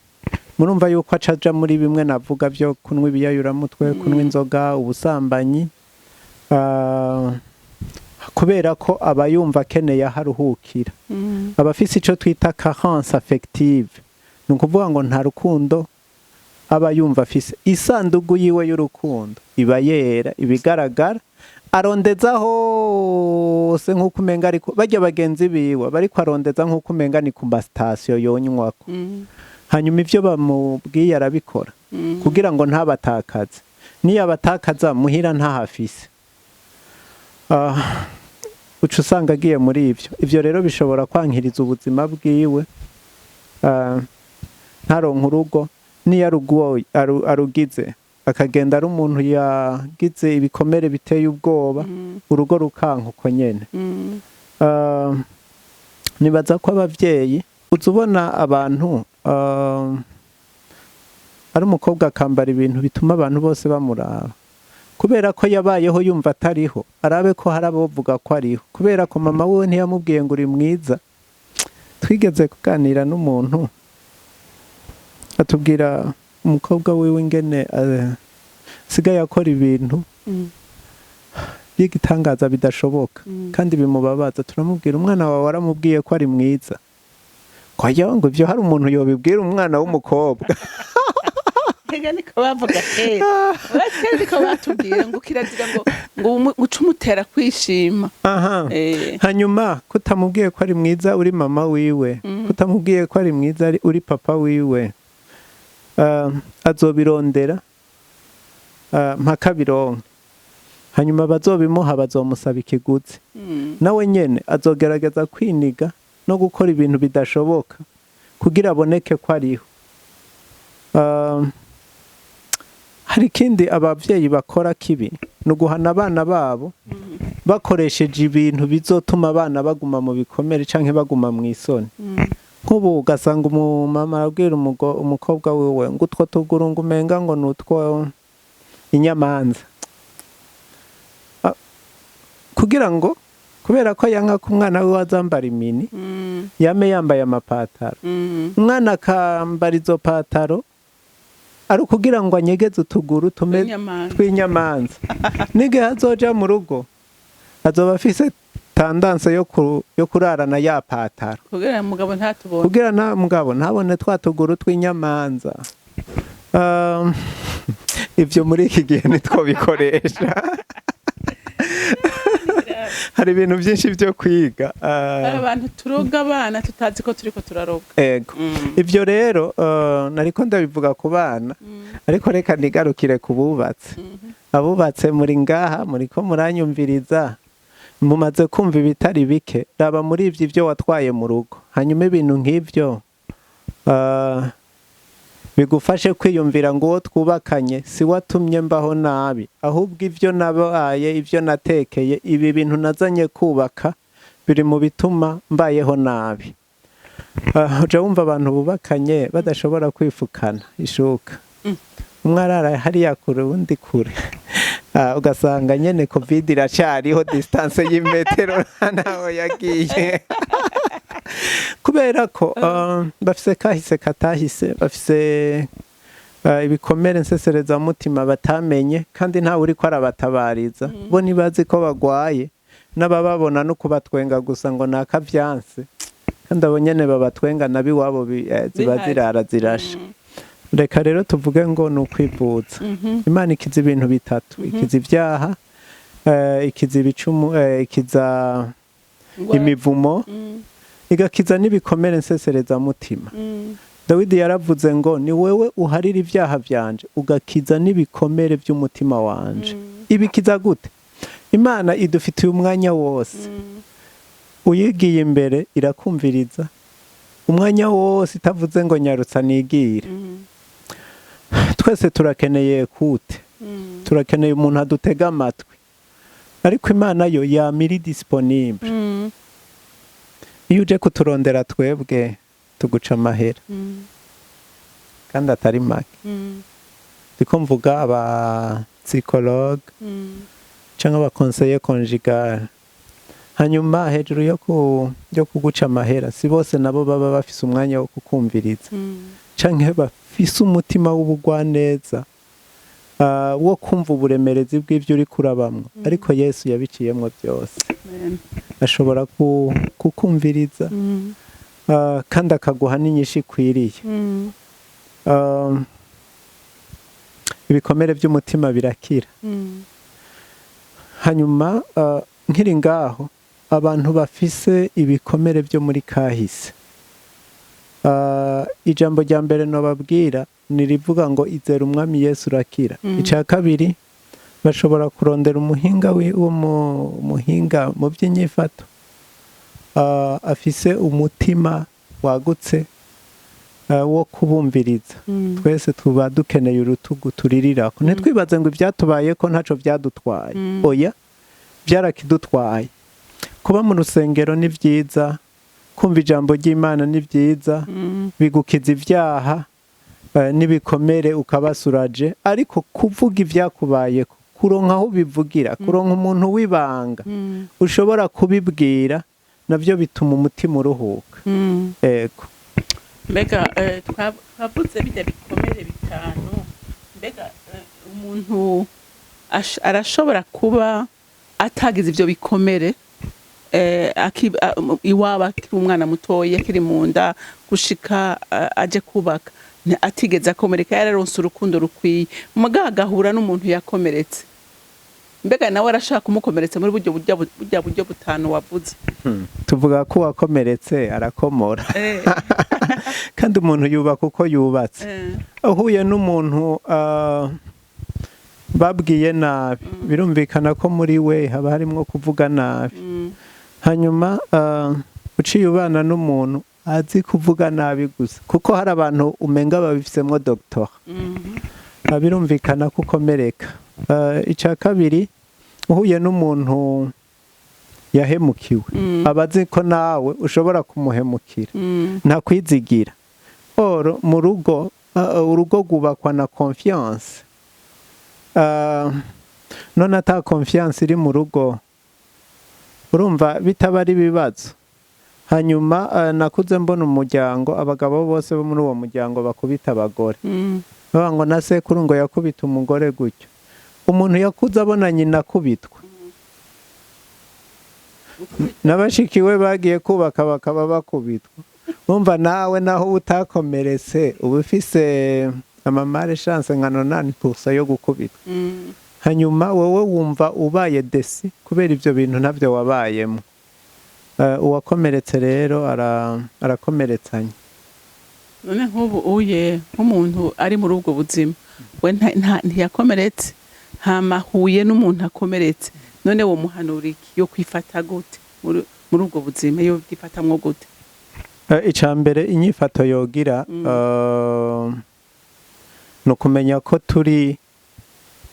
murumva yuko aca aja muri bimwe navuga byo kunywa ibiyayuramutwe, kunywa inzoga, ubusambanyi, kubera ko aba yumva akeneye aho aruhukira. Aba afise ico twita carence affective, ni ukuvuga ngo nta rukundo aba yumva afise. Isandugu yiwe y'urukundo iba yera, ibigaragara arondeza hose nk'uko umenga ariko barya bagenzi biwe bariko arondeza nk'uko umenga ni ku masitasiyo yonywako. Hanyuma ivyo bamubwiye arabikora kugira ngo ntabatakaze. Niyo abatakaza muhira ntahafise. Uca usanga agiye muri ivyo. Ivyo rero bishobora kwankiriza ubuzima bwiwe, ntaronke urugo. Niyo arugize akagenda ari umuntu yagize ibikomere biteye ubwoba, urugo rukanka uko nyene. Nibaza ko abavyeyi, uza ubona abantu ari umukobwa akambara ibintu bituma abantu bose bamuraba kubera ko yabayeho yumva atariho, arabe ko hari abovuga ko ariho, kubera ko mama wiwe ntiyamubwiye ngo uri mwiza. Twigeze kuganira n'umuntu atubwira umukobwa wiwe ingene asigaye akora ibintu by'igitangaza bidashoboka kandi bimubabaza. Turamubwira: "Umwana wawe waramubwiye ko ari mwiza?" Ko ngo ibyo hari umuntu yobibwira umwana w'umukobwa? Ega niko bavuga kera. Kera niko batubwira ngo kirazira ngo uce umutera kwishima. Hanyuma kutamubwiye ko ari mwiza uri mama wiwe, kutamubwiye ko ari mwiza uri papa wiwe, azobirondera mpaka bironke. Hanyuma bazobimuha bazomusaba ikiguzi. Nawe nyene azogerageza kwiniga no gukora ibintu bidashoboka kugira aboneke ko ariho. Hari ikindi abavyeyi bakora kibi, ni uguhana abana babo bakoresheje ibintu bizotuma abana baguma mu bikomere canke baguma mu isoni. Nk'ubu ugasanga umumama arabwira umukobwa wiwe ngo utwo tuguru ngo umenga ngo ni utwo inyamanza, kugira ngo kubera ko yanka ko umwana wiwe azambara imini, yame yambaye amapataro. Umwana akambara izo pataro ari ukugira ngo anyegeze utuguru tume Tw'inyamanza. tw'inyamanza. N'igihe azoja mu rugo azoba afise tendance yo kurarana ya pataro kugira ngo mugabo ntatubone. Kugira na mugabo ntabone twa tuguru tw'inyamanza. Ivyo muri iki gihe nitwo bikoresha. Hari ibintu byinshi byo kwiga. Hari abantu turoga abana tutazi ko turiko turaroga. Ego. Ivyo rero nariko ndabivuga ku bana, ariko reka nigarukire ku bubatse. Abubatse muri ngaha muriko muranyumviriza. Mumaze kumva ibitari bike. Raba muri ibyo watwaye mu rugo, hanyuma ibintu nk'ibyo bigufashe kwiyumvira ngo uwo twubakanye si watumye mbaho nabi, ahubwo ibyo nabaye, ibyo natekeye, ibi bintu nazanye kubaka biri mu bituma mbayeho nabi. Uja wumva abantu bubakanye badashobora kwifukana ishuka, umwe arara hariya kure, uwundi kure. Ugasanga nyene COVID iracariho, distance y'imetero naho yagiye, kubera ko bafise kahise katahise, bafise ibikomere nseserezamutima batamenye, kandi ntawe uriko arabatabariza. Bo ntibazi ko bagwaye, n'abababona no kubatwenga gusa ngo ni akavyanse, kandi abo nyene babatwenga nabi iwabo ziba Bihari. zirara zirasha. Reka rero tuvuge ngo ni ukwivuza. Imana ikiza ibintu bitatu: ikiza ibyaha, ikiza ibicumu, ikiza imivumo, igakiza n'ibikomere nseserezamutima. Dawidi yaravuze ngo: "Ni wewe uharira ibyaha byanje, ugakiza n'ibikomere by'umutima wanje." Ibikiza gute? Imana idufitiye umwanya wose. Uyigiye imbere irakumviriza umwanya wose, itavuze ngo nyarutsa nigire. Twese turakeneye kute, turakeneye umuntu adutega amatwi, ariko Imana yo yama iri disponible. Iyo uje kuturondera twebwe tuguca amahera, kandi atari make. Ndiko mvuga aba psychologue cyangwa aba conseiller conjugal. Hanyuma hejuru yo kuguca amahera, si bose nabo baba bafise umwanya wo kukumviriza canke bafise umutima w'ubugwaneza wo kumva uburemerezi bw'ibyo uri kurabamwo. Ariko Yesu yabiciyemwo byose. Amen. Ashobora kukumviriza kandi akaguha n'inyishu ikwiriye. Ibikomere by'umutima birakira. Hanyuma nkiri ngaho, abantu bafise ibikomere byo muri kahise, ijambo rya mbere nobabwira ni rivuga ngo izera Umwami Yesu urakira. Icya kabiri, bashobora kurondera umuhinga umuhinga mu by'inyifato, afise umutima wagutse wo kubumviriza. Twese tuba dukeneye urutugu turirirako. Ntitwibaze ngo ibyatubaye ko ntaco byadutwaye. Oya, byarakidutwaye. Kuba mu rusengero ni byiza, kumva ijambo ry'Imana ni byiza, bigukiza ibyaha n'ibikomere, ukabasuraje. Ariko kuvuga ibyakubayeko, kuronka aho ubivugira, kuronka umuntu w'ibanga ushobora kubibwira, nabyo bituma umutima uruhuka. Ego. Mbega twavuze bijya bikomere bitanu. Mbega umuntu arashobora kuba atagize ibyo bikomere iwabo akiri umwana mutoya, akiri mu nda, gushika aje kubaka, atigeze akomereka, yararonse urukundo rukwiye, mugabo agahura n'umuntu yakomeretse? Mbega nawe arashaka kumukomeretsa muri buryo burya buryo butanu wavuze? Tuvuga ko uwakomeretse arakomora, kandi umuntu yubaka uko yubatse. Uhuye n'umuntu babwiye nabi, birumvikana ko muri we haba harimo kuvuga nabi. Hanyuma uciye ubana n'umuntu azi kuvuga nabi gusa, kuko hari abantu umenga babifisemwo doctorat, birumvikana ko ukomereka. Icya kabiri, uhuye n'umuntu yahemukiwe, aba azi ko nawe ushobora kumuhemukira, ntakwizigira. Or mu rugo, urugo rwubakwa na confiance. None ata confiance iri mu rugo, urumva bitaba ari ibibazo. Hanyuma nakuze mbona umuryango, abagabo bose bo muri uwo muryango bakubita abagore. Bavuga ngo na sekuru ngo yakubita umugore gutyo. Umuntu yakuze abona nyina akubitwa, n'abashikiwe bagiye kubaka bakaba bakubitwa, wumva nawe naho utakomeretse uba ufise ama malchance nka 90% yo gukubitwa. Hanyuma wowe wumva ubaye déçu kubera ibyo bintu ntabyo wabayemo. Uwakomeretse rero arakomeretsanya. None nk'ubu uye nk'umuntu ari muri ubwo buzima, we ntiyakomeretse, hama ahuye n'umuntu akomeretse. None wo muhanura iki? Yo kwifata gute muri ubwo buzima? Yo byifatamwo gute? Ica mbere, inyifato yogira ni ukumenya ko turi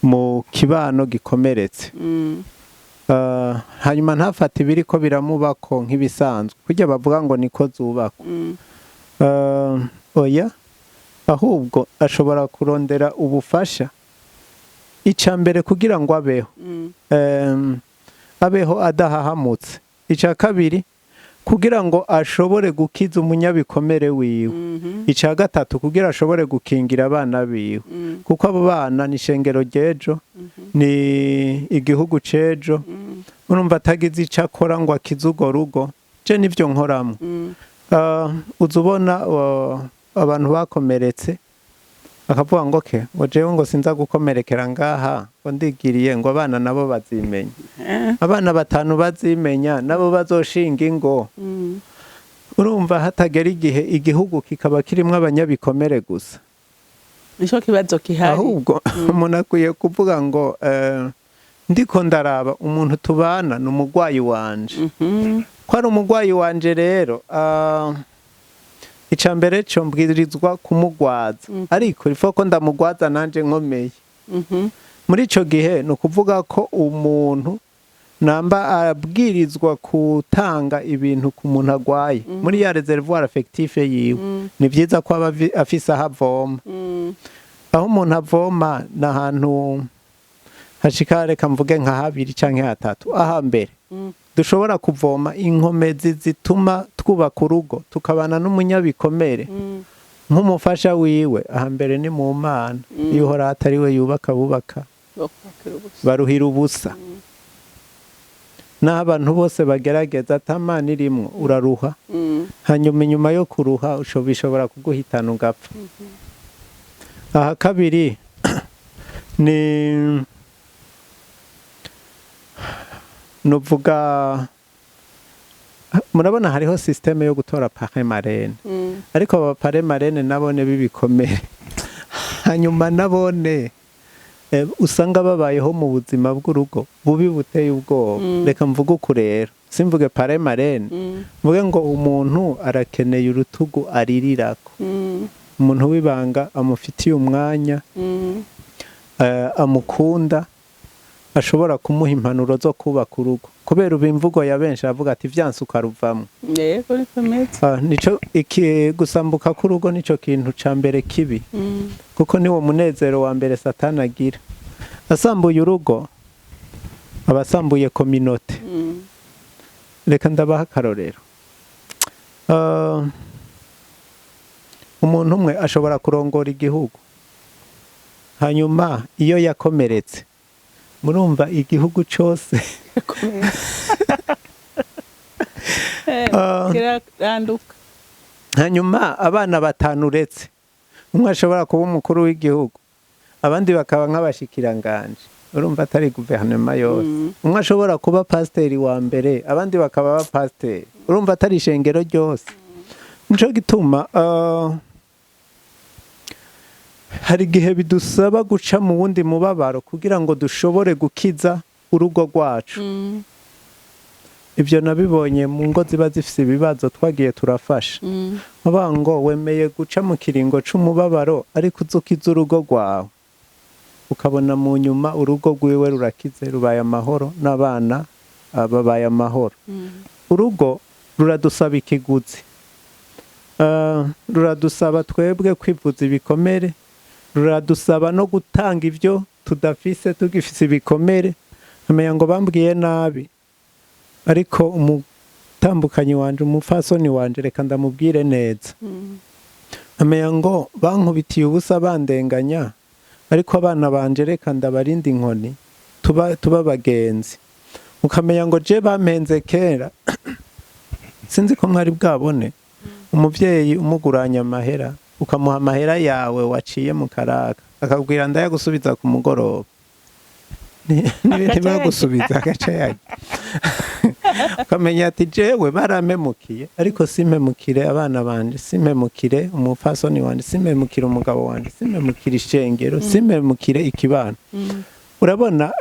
mu kibano gikomeretse. Hanyuma ntafate ibiri ko biramubako nk'ibisanzwe, kurya bavuga ngo niko zubakwa. Oya, ahubwo ashobora kurondera ubufasha. Ica mbere, kugira ngo abeho, abeho adahahamutse. Ica kabiri, kugira ngo ashobore gukiza umunyabikomere wiwe. Ica gatatu, kugira ashobore gukingira abana biwe, kuko abo bana ni ishengero ry'ejo, ni igihugu c'ejo. Urumva atagize ico akora ngo akize urwo rugo, je nivyo nkoramo. Uza ubona abantu bakomeretse bakavuga ngo ke ngo jewe ngo sinza gukomerekera ngaha, ngo ndigiriye, ngo abana nabo bazimenya. Abana batanu bazimenya, nabo bazoshinga ingo. Urumva hatagera igihe igihugu kikaba kirimwo abanyabikomere gusa. Nico kibazo gihari. Ahubwo umuntu akwiye kuvuga ngo ndiko ndaraba umuntu tubana ni umurwayi wanje. Ko ari umurwayi wanje rero, ica mbere co mbwirizwa kumugwaza, ariko ifo ko ndamugwaza nanje nkomeye. Muri ico gihe ni ukuvuga ko umuntu namba abwirizwa gutanga ibintu ku muntu agwaye muri ya réservoir affectif yiwe, ni vyiza ko aba afise aho avoma. Aho umuntu avoma ni ahantu hashika, reka mvuge nka habiri canke hatatu. Aha mbere dushobora kuvoma inkomezi zituma twubaka urugo, tukabana n'umunyabikomere nk'umufasha wiwe. Aha mbere ni mu Mana. Iyo Uhoraho atari we yubaka, bubaka Bakubakira ubusa. baruhira ubusa. Naho abantu bose bagerageza, atamana irimwo uraruha. Hanyuma inyuma yo kuruha bishobora kuguhitana ugapfa. Aha kabiri ni nuvuga, murabona hariho système yo gutora parrain marraine. Ariko aba parrain marraine nabone b'ibikomere, hanyuma nabone usanga babayeho mu buzima bw'urugo bubi buteye ubwoba. Reka mvuge uku rero, simvuge parrain marraine, mvuge ngo umuntu arakeneye urutugu aririrako, umuntu w'ibanga amufitiye umwanya, amukunda, ashobora kumuha impanuro zo kubaka urugo, kubera ubu imvugo ya benshi avuga ati vyanse ukaruvamwo. Yego, niko bimeze. Ah, nico iki gusambuka k'urugo nico kintu ca mbere kibi, kuko niwo munezero wa mbere Satani agira. Asambuye urugo aba asambuye communauté. Reka ndabaha akarorero. Umuntu umwe ashobora kurongora igihugu, hanyuma iyo yakomeretse, murumva igihugu cose Kiraranduka. Hanyuma abana batanu, uretse umwe ashobora kuba umukuru w'igihugu, abandi bakaba nk'abashikiranganje, urumva atari guverinoma yose. Umwe ashobora kuba pasiteri wa mbere, abandi bakaba abapasiteri, urumva atari ishengero ryose. Nico gituma hari igihe bidusaba guca mu wundi mubabaro kugira ngo dushobore gukiza urugo rwacu. Ibyo nabibonye mu ngo ziba zifise ibibazo twagiye turafasha. Bavuga ngo wemeye guca mu kiringo c'umubabaro, ariko uzi ukiza urugo rwawe, ukabona mu nyuma urugo rwiwe rurakize, rubaye amahoro, n'abana babaye amahoro. Urugo ruradusaba ikiguzi, ruradusaba twebwe kwivuza ibikomere, ruradusaba no gutanga ibyo tudafise tugifise ibikomere. Nkamenya ngo bambwiye nabi, ariko umutambukanyi wanje, umupfasoni wanje, reka ndamubwire neza. Nkamenya ngo bankubitiye ubusa, bandenganya, ariko abana banje reka ndabarinde inkoni, tuba bagenzi. Ukamenya ngo je bampenze kera. Sinzi ko mwari bwabone umuvyeyi umuguranya amahera, ukamuha amahera yawe waciye mu karaka, akakubwira ndayagusubiza ku mugoroba. Ntibagusubiza, agaca yarya. Ukamenya ati jewe barampemukiye, ariko simpemukire abana banje, simpemukire umupfasoni wanje, simpemukire umugabo wanje, simpemukire ishengero, simpemukire ikibano. Urabona,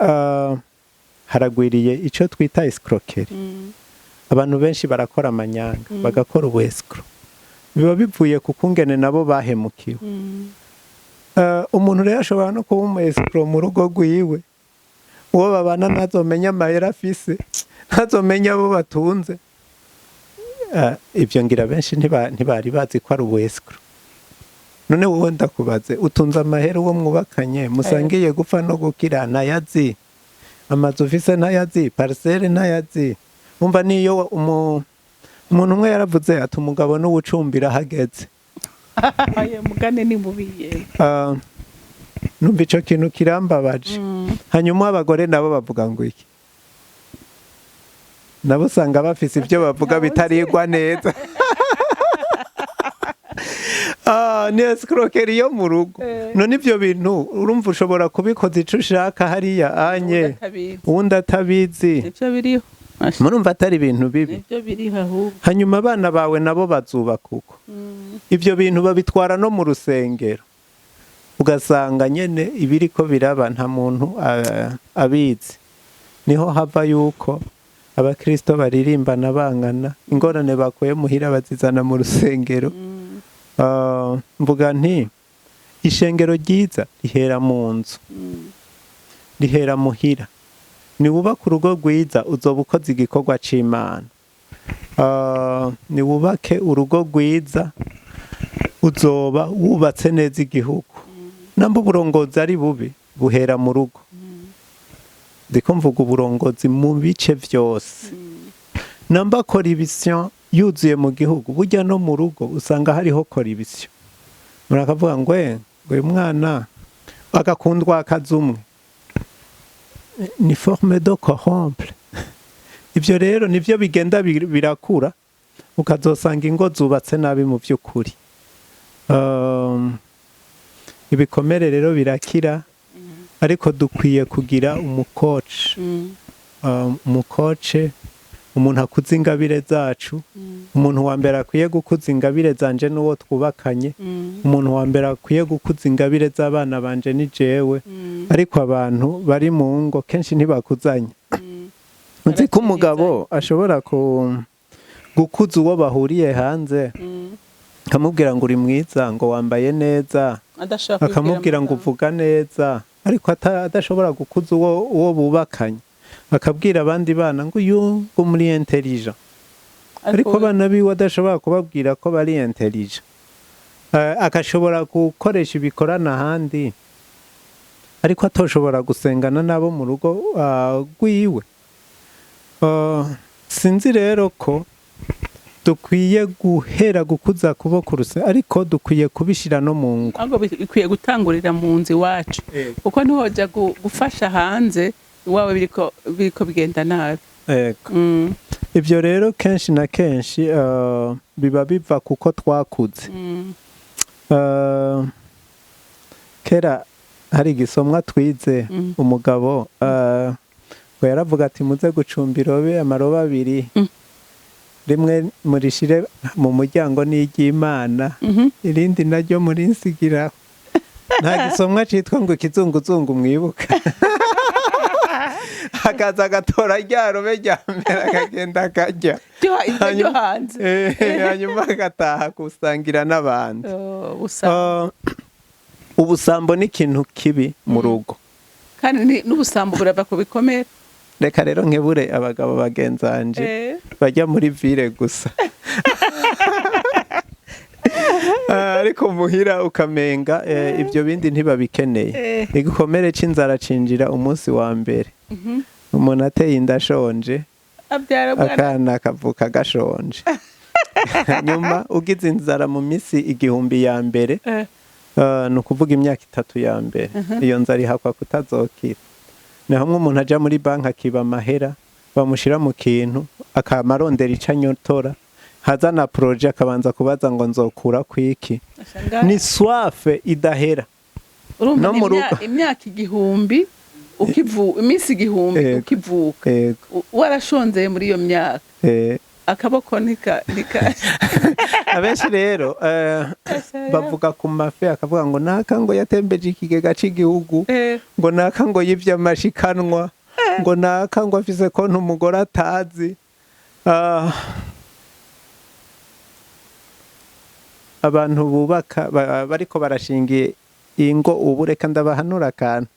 Haragwiriye icyo twita escroquerie. Abantu benshi barakora amanyanga, bagakora ubu escroc, biba bivuye ku kungene nabo bahemukiwe. Umuntu rero ashobora no kuba umu escroc mu rugo rwiwe, uwo babana ntazomenya amahera afise, ntazomenya abo batunze. Ibyo ngira benshi ntibari bazi ko ari ubu escroc. None wowe ndakubaze, utunze amahera, uwo mwubakanye musangiye gupfa no gukira ntayazi, amazu ufise ntayazi, parcelle ntayazi. Umva, niyo umuntu umwe yaravuze ati: "Umugabo n'uwucumbira hageze." Ayo mugane ni mubi yewe. Numva ico kintu kirambabaje. Hanyuma abagore nabo bavuga ngo iki? Nabo usanga bafise ibyo bavuga bitarigwa neza. Ni escroquerie yo mu rugo. None ibyo bintu urumva ushobora kubikoza ico ushaka hariya anye Atabizi. uwundi atabizi. Nivyo biriho. Asha, Murumva atari ibintu bibi? Nivyo biriho ahubwo. Hanyuma abana bawe nabo bazubaka uko. Ibyo bintu babitwara no mu rusengero, ugasanga nyene ibiriko biraba nta muntu abizi. Niho hava yuko abakristo baririmbana bangana, ingorane bakuye muhira bazizana mu rusengero. Mvuga nti ishengero ryiza rihera mu nzu, rihera muhira. Niwubaka urugo rwiza, uzoba ukoze igikorwa c'Imana. Niwubake urugo rwiza, uzoba wubatse neza igihugu. Namba uburongozi ari bubi, buhera mu rugo. Ndiko mvuga uburongozi mu bice vyose. Namba corruption yuzuye mu gihugu, burya no mu rugo usanga hariho corruption. Murakavuga ngo ngo uyu mwana agakundwa akazi umwe, ni forme de corrompre. Ibyo rero nivyo bigenda birakura, ukazosanga ingo zubatse nabi. Mu by'ukuri, ibikomere rero birakira, ariko dukwiye kugira umu coach. Umu coach, umuntu akuza ingabire zacu. Umuntu wa mbere akwiye gukuza ingabire zanje n'uwo twubakanye. Umuntu wa mbere akwiye gukuza ingabire z'abana banje ni jewe. Ariko abantu bari mu ngo kenshi ntibakuzanye. Uzi ko umugabo ashobora gukuza uwo bahuriye hanze, akamubwira ngo uri mwiza, ngo wambaye neza, Adashaka. akamubwira ngo uvuga neza, ariko adashobora gukuza uwo bubakanye. Akabwira abandi bana ngo uyu ngo muri intelligent, ariko abana biwe adashobora kubabwira ko bari intelligent. Agashobora gukoresha ibikorana ahandi, ariko atoshobora gusengana nabo mu rugo rwiwe. Sinzi rero ko dukwiye guhera gukuza kuboko ruse, ariko dukwiye kubishira no mu ngo. Ahubwo bikwiye gutangurira mu nzu iwacu, kuko ntihoja gufasha hanze iwawe biriko bigenda nabi. Ego. Ibyo rero kenshi na kenshi biba biva kuko twakuze. Kera hari igisomwa twize. Umugabo ngo yaravuga ati: "Muze gucumba irobe, amarobe abiri, rimwe murishire mu muryango n'iry'Imana, irindi naryo murinsigiraho." Nta gisomwa citwa ngo ikizunguzungu mwibuka? Akaza agatora rya robe rya mbere, akagenda akarya. Iryo hanze. Hanyuma agataha gusangira n'abandi. Oh, busa. Ubusambo ni ikintu kibi mu rugo. Kandi n'ubusambo burava ku bikomere. Reka rero nkebure abagabo bagenzanje bajya muri ville gusa. Ariko muhira ukamenga ibyo bindi ntibabikeneye. Igikomere c'inzara cinjira umunsi wa mbere. Umuntu ateye inda ashonje, Abyara umwana. akana kavuka gashonje. Nyuma ugize inzara mu minsi 1000 ya mbere, ni ukuvuga imyaka 3 ya mbere, iyo nzara ihakwa kutazokira. Ni hamwe umuntu aja muri banki akiba amahera, bamushyira mu kintu akama arondera ico anyotora, haza na projet akabanza kubaza ngo nzokura kwiki. Ni soif idahera. Urumva, no ni mu rugo. Imyaka 1000 ukivu, iminsi 1000 ukivuka, warashonzeye muri iyo myaka, akaboko nika. Abenshi rero bavuga ku mafe, akavuga ngo naka ngo yatembeje ikigega c'igihugu, ngo naka ngo yivye amashikanwa. Ngo naka ngo afise konti umugore atazi. Abantu bubaka bariko barashinga ingo ubu, reka ndabahanura akantu: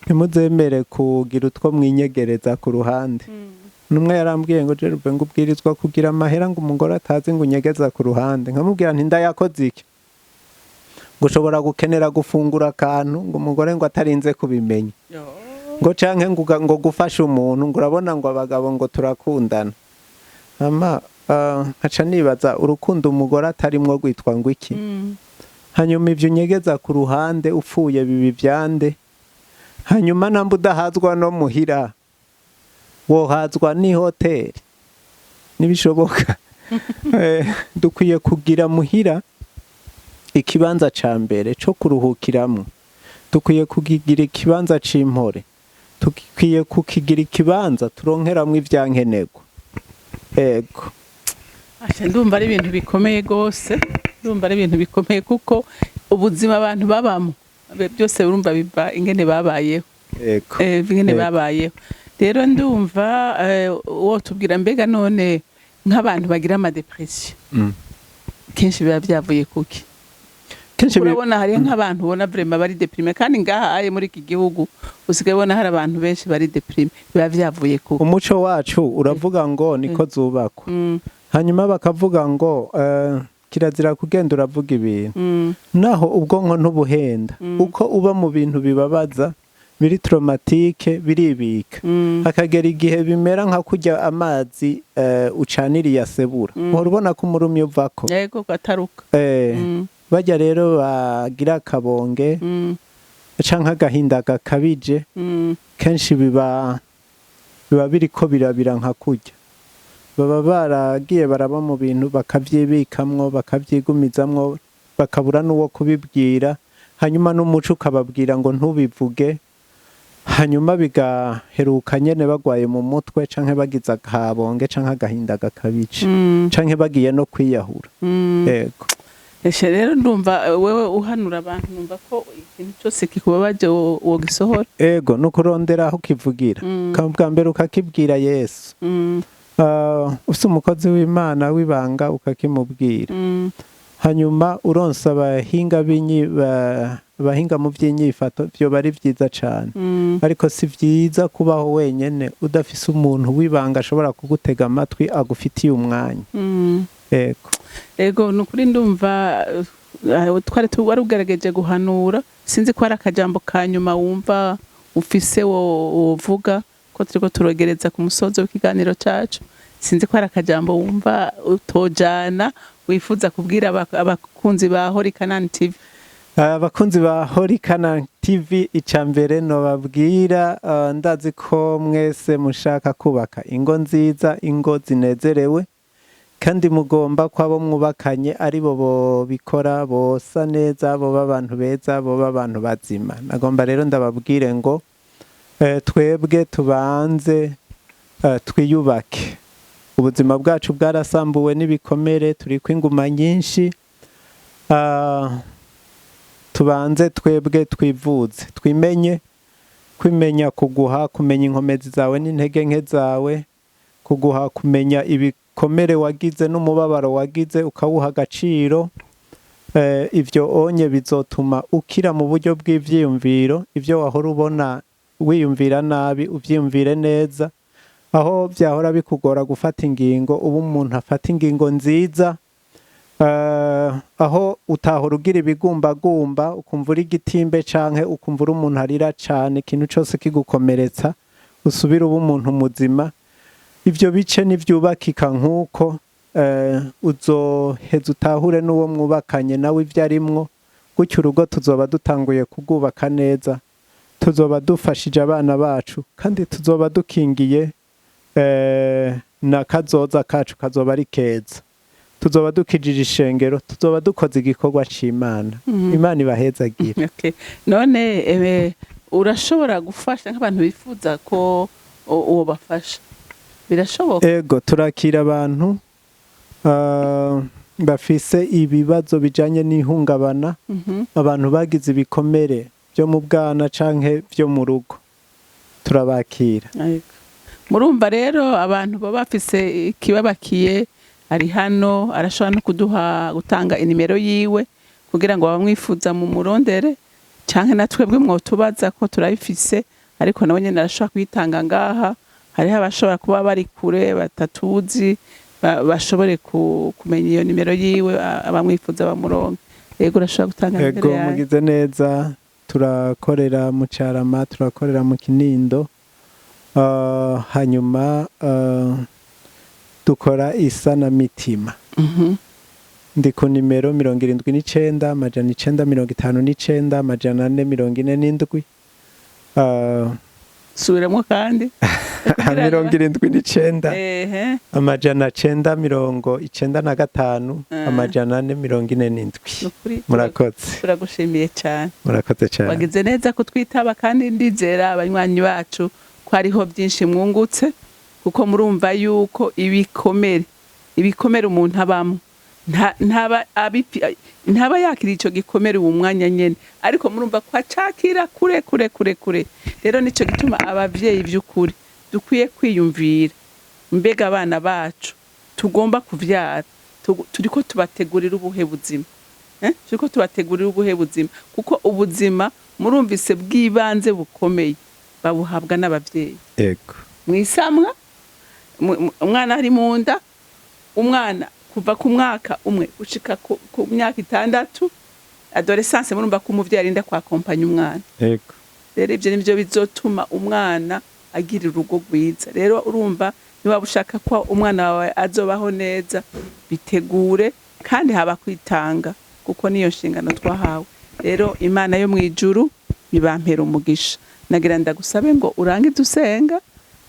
ntimuzemere kugira utwo mwinyegereza ku ruhande. Numwe yarambwiye ngo: "Jerube, ngo ubwirizwa kugira amahera ngo umugore atazi, ngo unyegeza ku ruhande." Nkamubwira nti: "Ndayakoze iki?" Ngo ushobora gukenera gufungura akantu, ngo umugore ngo atarinze kubimenya, ngo canke ngo gufasha umuntu, ngo urabona ngo abagabo ngo turakundana. Ama nkaca nibaza urukundo umugore atarimwo rwitwa ngo iki? Hanyuma ivyo unyegeza ku ruhande, upfuye bibi vyande? Hanyuma namba udahazwa no muhira, wohazwa n'ihoteli? Nibishoboka. Dukwiye kugira muhira ikibanza ca mbere co kuruhukiramwo, dukwiye kukigira ikibanza c'impore, dukwiye kukigira ikibanza turonkeramwo ivyankenerwa. Ego. Asha, ndumva ari ibintu bikomeye gose, ndumva ari ibintu bikomeye, kuko ubuzima abantu babamo byose urumva biva ingene babayeho. Ingene babayeho. Rero ndumva wotubwira, mbega none nk'abantu bagira ama dépression kenshi biba byavuye kuki? Kenshi Urabona hariyo nk'abantu ubona vraiment bari déprimés, kandi ngaha aye muri iki gihugu usigaye ubona hari abantu benshi bari déprimés. Biba byavuye kuki? Umuco wacu uravuga ngo niko zubakwa. Hanyuma bakavuga ngo kirazira kugenda uravuga ibintu. Naho ubwonko ntubuhenda. Uko uba mu bintu bibabaza, biri traumatique, biribika, hakagera igihe bimera nka kurya amazi ucaniriye asebura. Uhora ubona ko umurumyi uvako. Yego, gataruka. Bajya rero bagira akabonge canke agahinda gakabije, kenshi biba biriko birabira nka kurya baba baragiye baraba mu bintu, bakavyibikamwo, bakavyigumizamwo, bakabura n'uwo kubibwira. Hanyuma n'umuco ukababwira ngo ntubivuge. Hanyuma bigaheruka nyene bagwaye mu mutwe, canke bagize akabonge canke agahinda gakabije, canke bagiye no kwiyahura. Yego. Eshe, rero ndumva wewe uhanura abantu, numva ko ikintu cyose kikubabaje wogisohora. Ego, ni ukurondera aho ukivugira. Bwa mbere ukakibwira Yesu. Ufise umukozi w'Imana w'ibanga, ukakimubwira. Hanyuma uronse abahinga abahinga mu by'inyifato, byoba ari vyiza cane. Ariko si vyiza kubaho wenyene udafise umuntu w'ibanga ashobora kugutega amatwi, agufitiye umwanya. Ego. Ego, ni ukuri ndumva twari wari ugerageje guhanura. Sinzi ko hari akajambo ka nyuma wumva ufise wovuga, ko turiko turogereza ku musozo w'ikiganiro cacu. Sinzi ko hari akajambo wumva utojana, wifuza kubwira abakunzi ba Holy Canaan TV. Abakunzi ba Holy Canaan TV, icya mbere nobabwira, ndazi ko mwese mushaka kubaka ingo nziza, ingo zinezerewe, kandi mugomba ko abo mwubakanye ari bo bobikora, bosa neza, boba abantu beza, boba abantu bazima. Nagomba rero ndababwire ngo twebwe tubanze twiyubake. Ubuzima bwacu bwarasambuwe n'ibikomere, turiko inguma nyinshi. Tubanze twebwe twivuze, twimenye. Kwimenya kuguha kumenya inkomezi zawe n'intege nke zawe, kuguha kumenya ibikomere wagize n'umubabaro wagize, ukawuha agaciro. Ivyo onye bizotuma ukira mu buryo bw'ivyiyumviro. Ivyo wahora ubona wiyumvira nabi, uvyiyumvire neza. Aho vyahora bikugora gufata ingingo, ubu umuntu afata ingingo nziza. Aho utahora ugira ibigumbagumba, ukumva uri igitimbe canke ukumva uri umuntu arira cane, ikintu cose kigukomeretsa, usubire uba umuntu muzima. Ivyo bice nivyubakika nk'uko, uzoheza utahure n'uwo mwubakanye nawe ivyo arimwo. Gutyo urugo tuzoba dutanguye kurwubaka neza, tuzoba dufashije abana bacu, kandi tuzoba dukingiye na kazoza kacu kazoba ari keza, tuzoba dukijije ishengero, tuzoba dukoze igikorwa c'Imana. Imana ibahezagire. Okay. None urashobora gufasha nk'abantu bifuza ko uwo bafasha? Birashoboka? Ego, turakira abantu bafise ibibazo bijanye n'ihungabana, abantu bagize ibikomere byo mu bwana canke byo mu rugo. Turabakira. Yego. Murumva rero, abantu baba bafise ikibabakiye, ari hano, arashobora no kuduha, gutanga inimero yiwe kugira ngo abamwifuza mu murondere, canke na twebwe mwotubaza ko turabifise, ariko nawe nyene arashobora kuyitanga ngaha. Hariho abashobora kuba bari kure batatuzi, bashobore kumenya iyo nimero yiwe, abamwifuza bamuronke. Yego, urashobora gutanga nimero yawe. Mugize neza. Turakorera mu Carama, turakorera mu Kinindo. Hanyuma dukora isanamitima. Ndi ku nimero 79 959 447. Subiramo kandi. 79 995 447. Nukuri. Murakoze. Turagushimiye cyane. Murakoze cyane. Wagize neza kutwitaba, kandi ndizera abanywanyi bacu ko hariho byinshi mwungutse, kuko murumva yuko ibikomere umuntu abamo ntaba yakira ico gikomere uwo mwanya nyene, ariko murumva ko acakira kure kure kure kure. Rero nico gituma abavyeyi vy'ukuri dukwiye kwiyumvira: mbega abana bacu tugomba kuvyara, turiko tubategurira ubuhe buzima? Turiko tubategurira ubuhe buzima? Kuko ubuzima murumvise bw'ibanze bukomeye babuhabwa n'abavyeyi mwisamwa, umwana ari mu nda, umwana kuva ku mwaka 1 gushika ku myaka 6, adolescence. Murumva ko umuvyeyi arinda kwakompanya umwana. Rero ivyo nivyo bizotuma umwana agira urugo rwiza. Rero urumva, niba ushaka ko umwana wawe azobaho neza, bitegure, kandi haba kwitanga, kuko niyo nshingano twahawe. Rero Imana yo mu ijuru ibampera umugisha. Nagira ndagusabe ngo urangize usenga,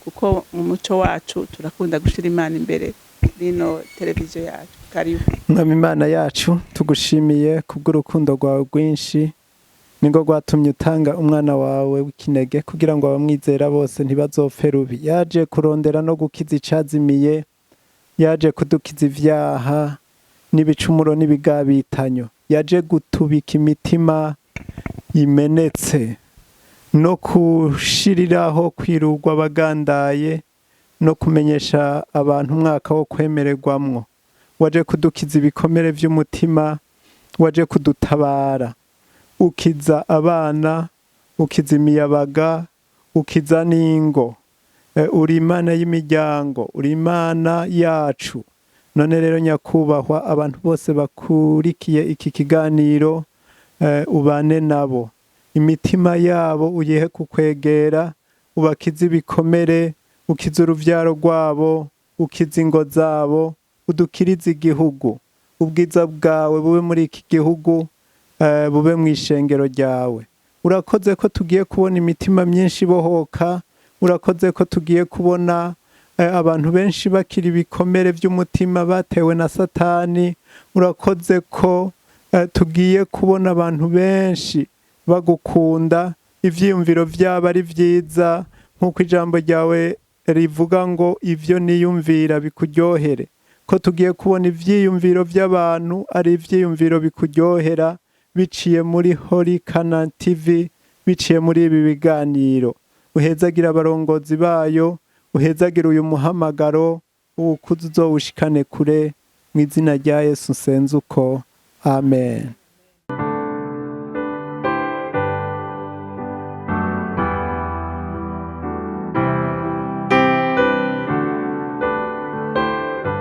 kuko mu muco wacu turakunda gushira Imana imbere rino televiziyo yacu. Karibu. Mwami Imana yacu, tugushimiye kubw'urukundo rwawe rwinshi, niko rwatumye utanga umwana wawe w'ikinege kugira ngo abamwizera bose ntibazopfe rubi. Yaje kurondera no gukiza icazimiye, yaje kudukiza ivyaha n'ibicumuro n'ibigabitanyo, yaje gutubika imitima imenetse no kushiriraho kwirugwa abagandaye no kumenyesha abantu umwaka wo kwemererwamwo. Waje kudukiza ibikomere vy'umutima, waje kudutabara, ukiza abana, ukiza imiyabaga, ukiza n'ingo. Uri Imana y'imiryango, uri Imana yacu. None rero nyakubahwa, abantu bose bakurikiye iki kiganiro, ubane nabo, imitima yabo uyihe kukwegera, ubakize ibikomere, ukize uruvyaro rwabo, ukize ingo zabo, udukirize igihugu. Ubwiza bwawe bube muri iki gihugu, bube mu ishengero ryawe. Urakoze ko tugiye kubona imitima myinshi ibohoka. Urakoze ko tugiye kubona abantu benshi bakira ibikomere by'umutima batewe na Satani. Urakoze ko tugiye kubona abantu benshi bagukunda, ivyiyumviro vyabo ari vyiza, nk'uko ijambo ryawe rivuga ngo ivyo niyumvira bikuryohere, ko tugiye kubona ivyiyumviro by'abantu ari ivyiyumviro bikuryohera biciye muri Holy Canaan TV, biciye muri ibi biganiro. Uhezagira abarongozi bayo, uhezagira uyu muhamagaro, uwukuze uzowushikane kure. Mu izina rya Yesu nsenze uko, amen.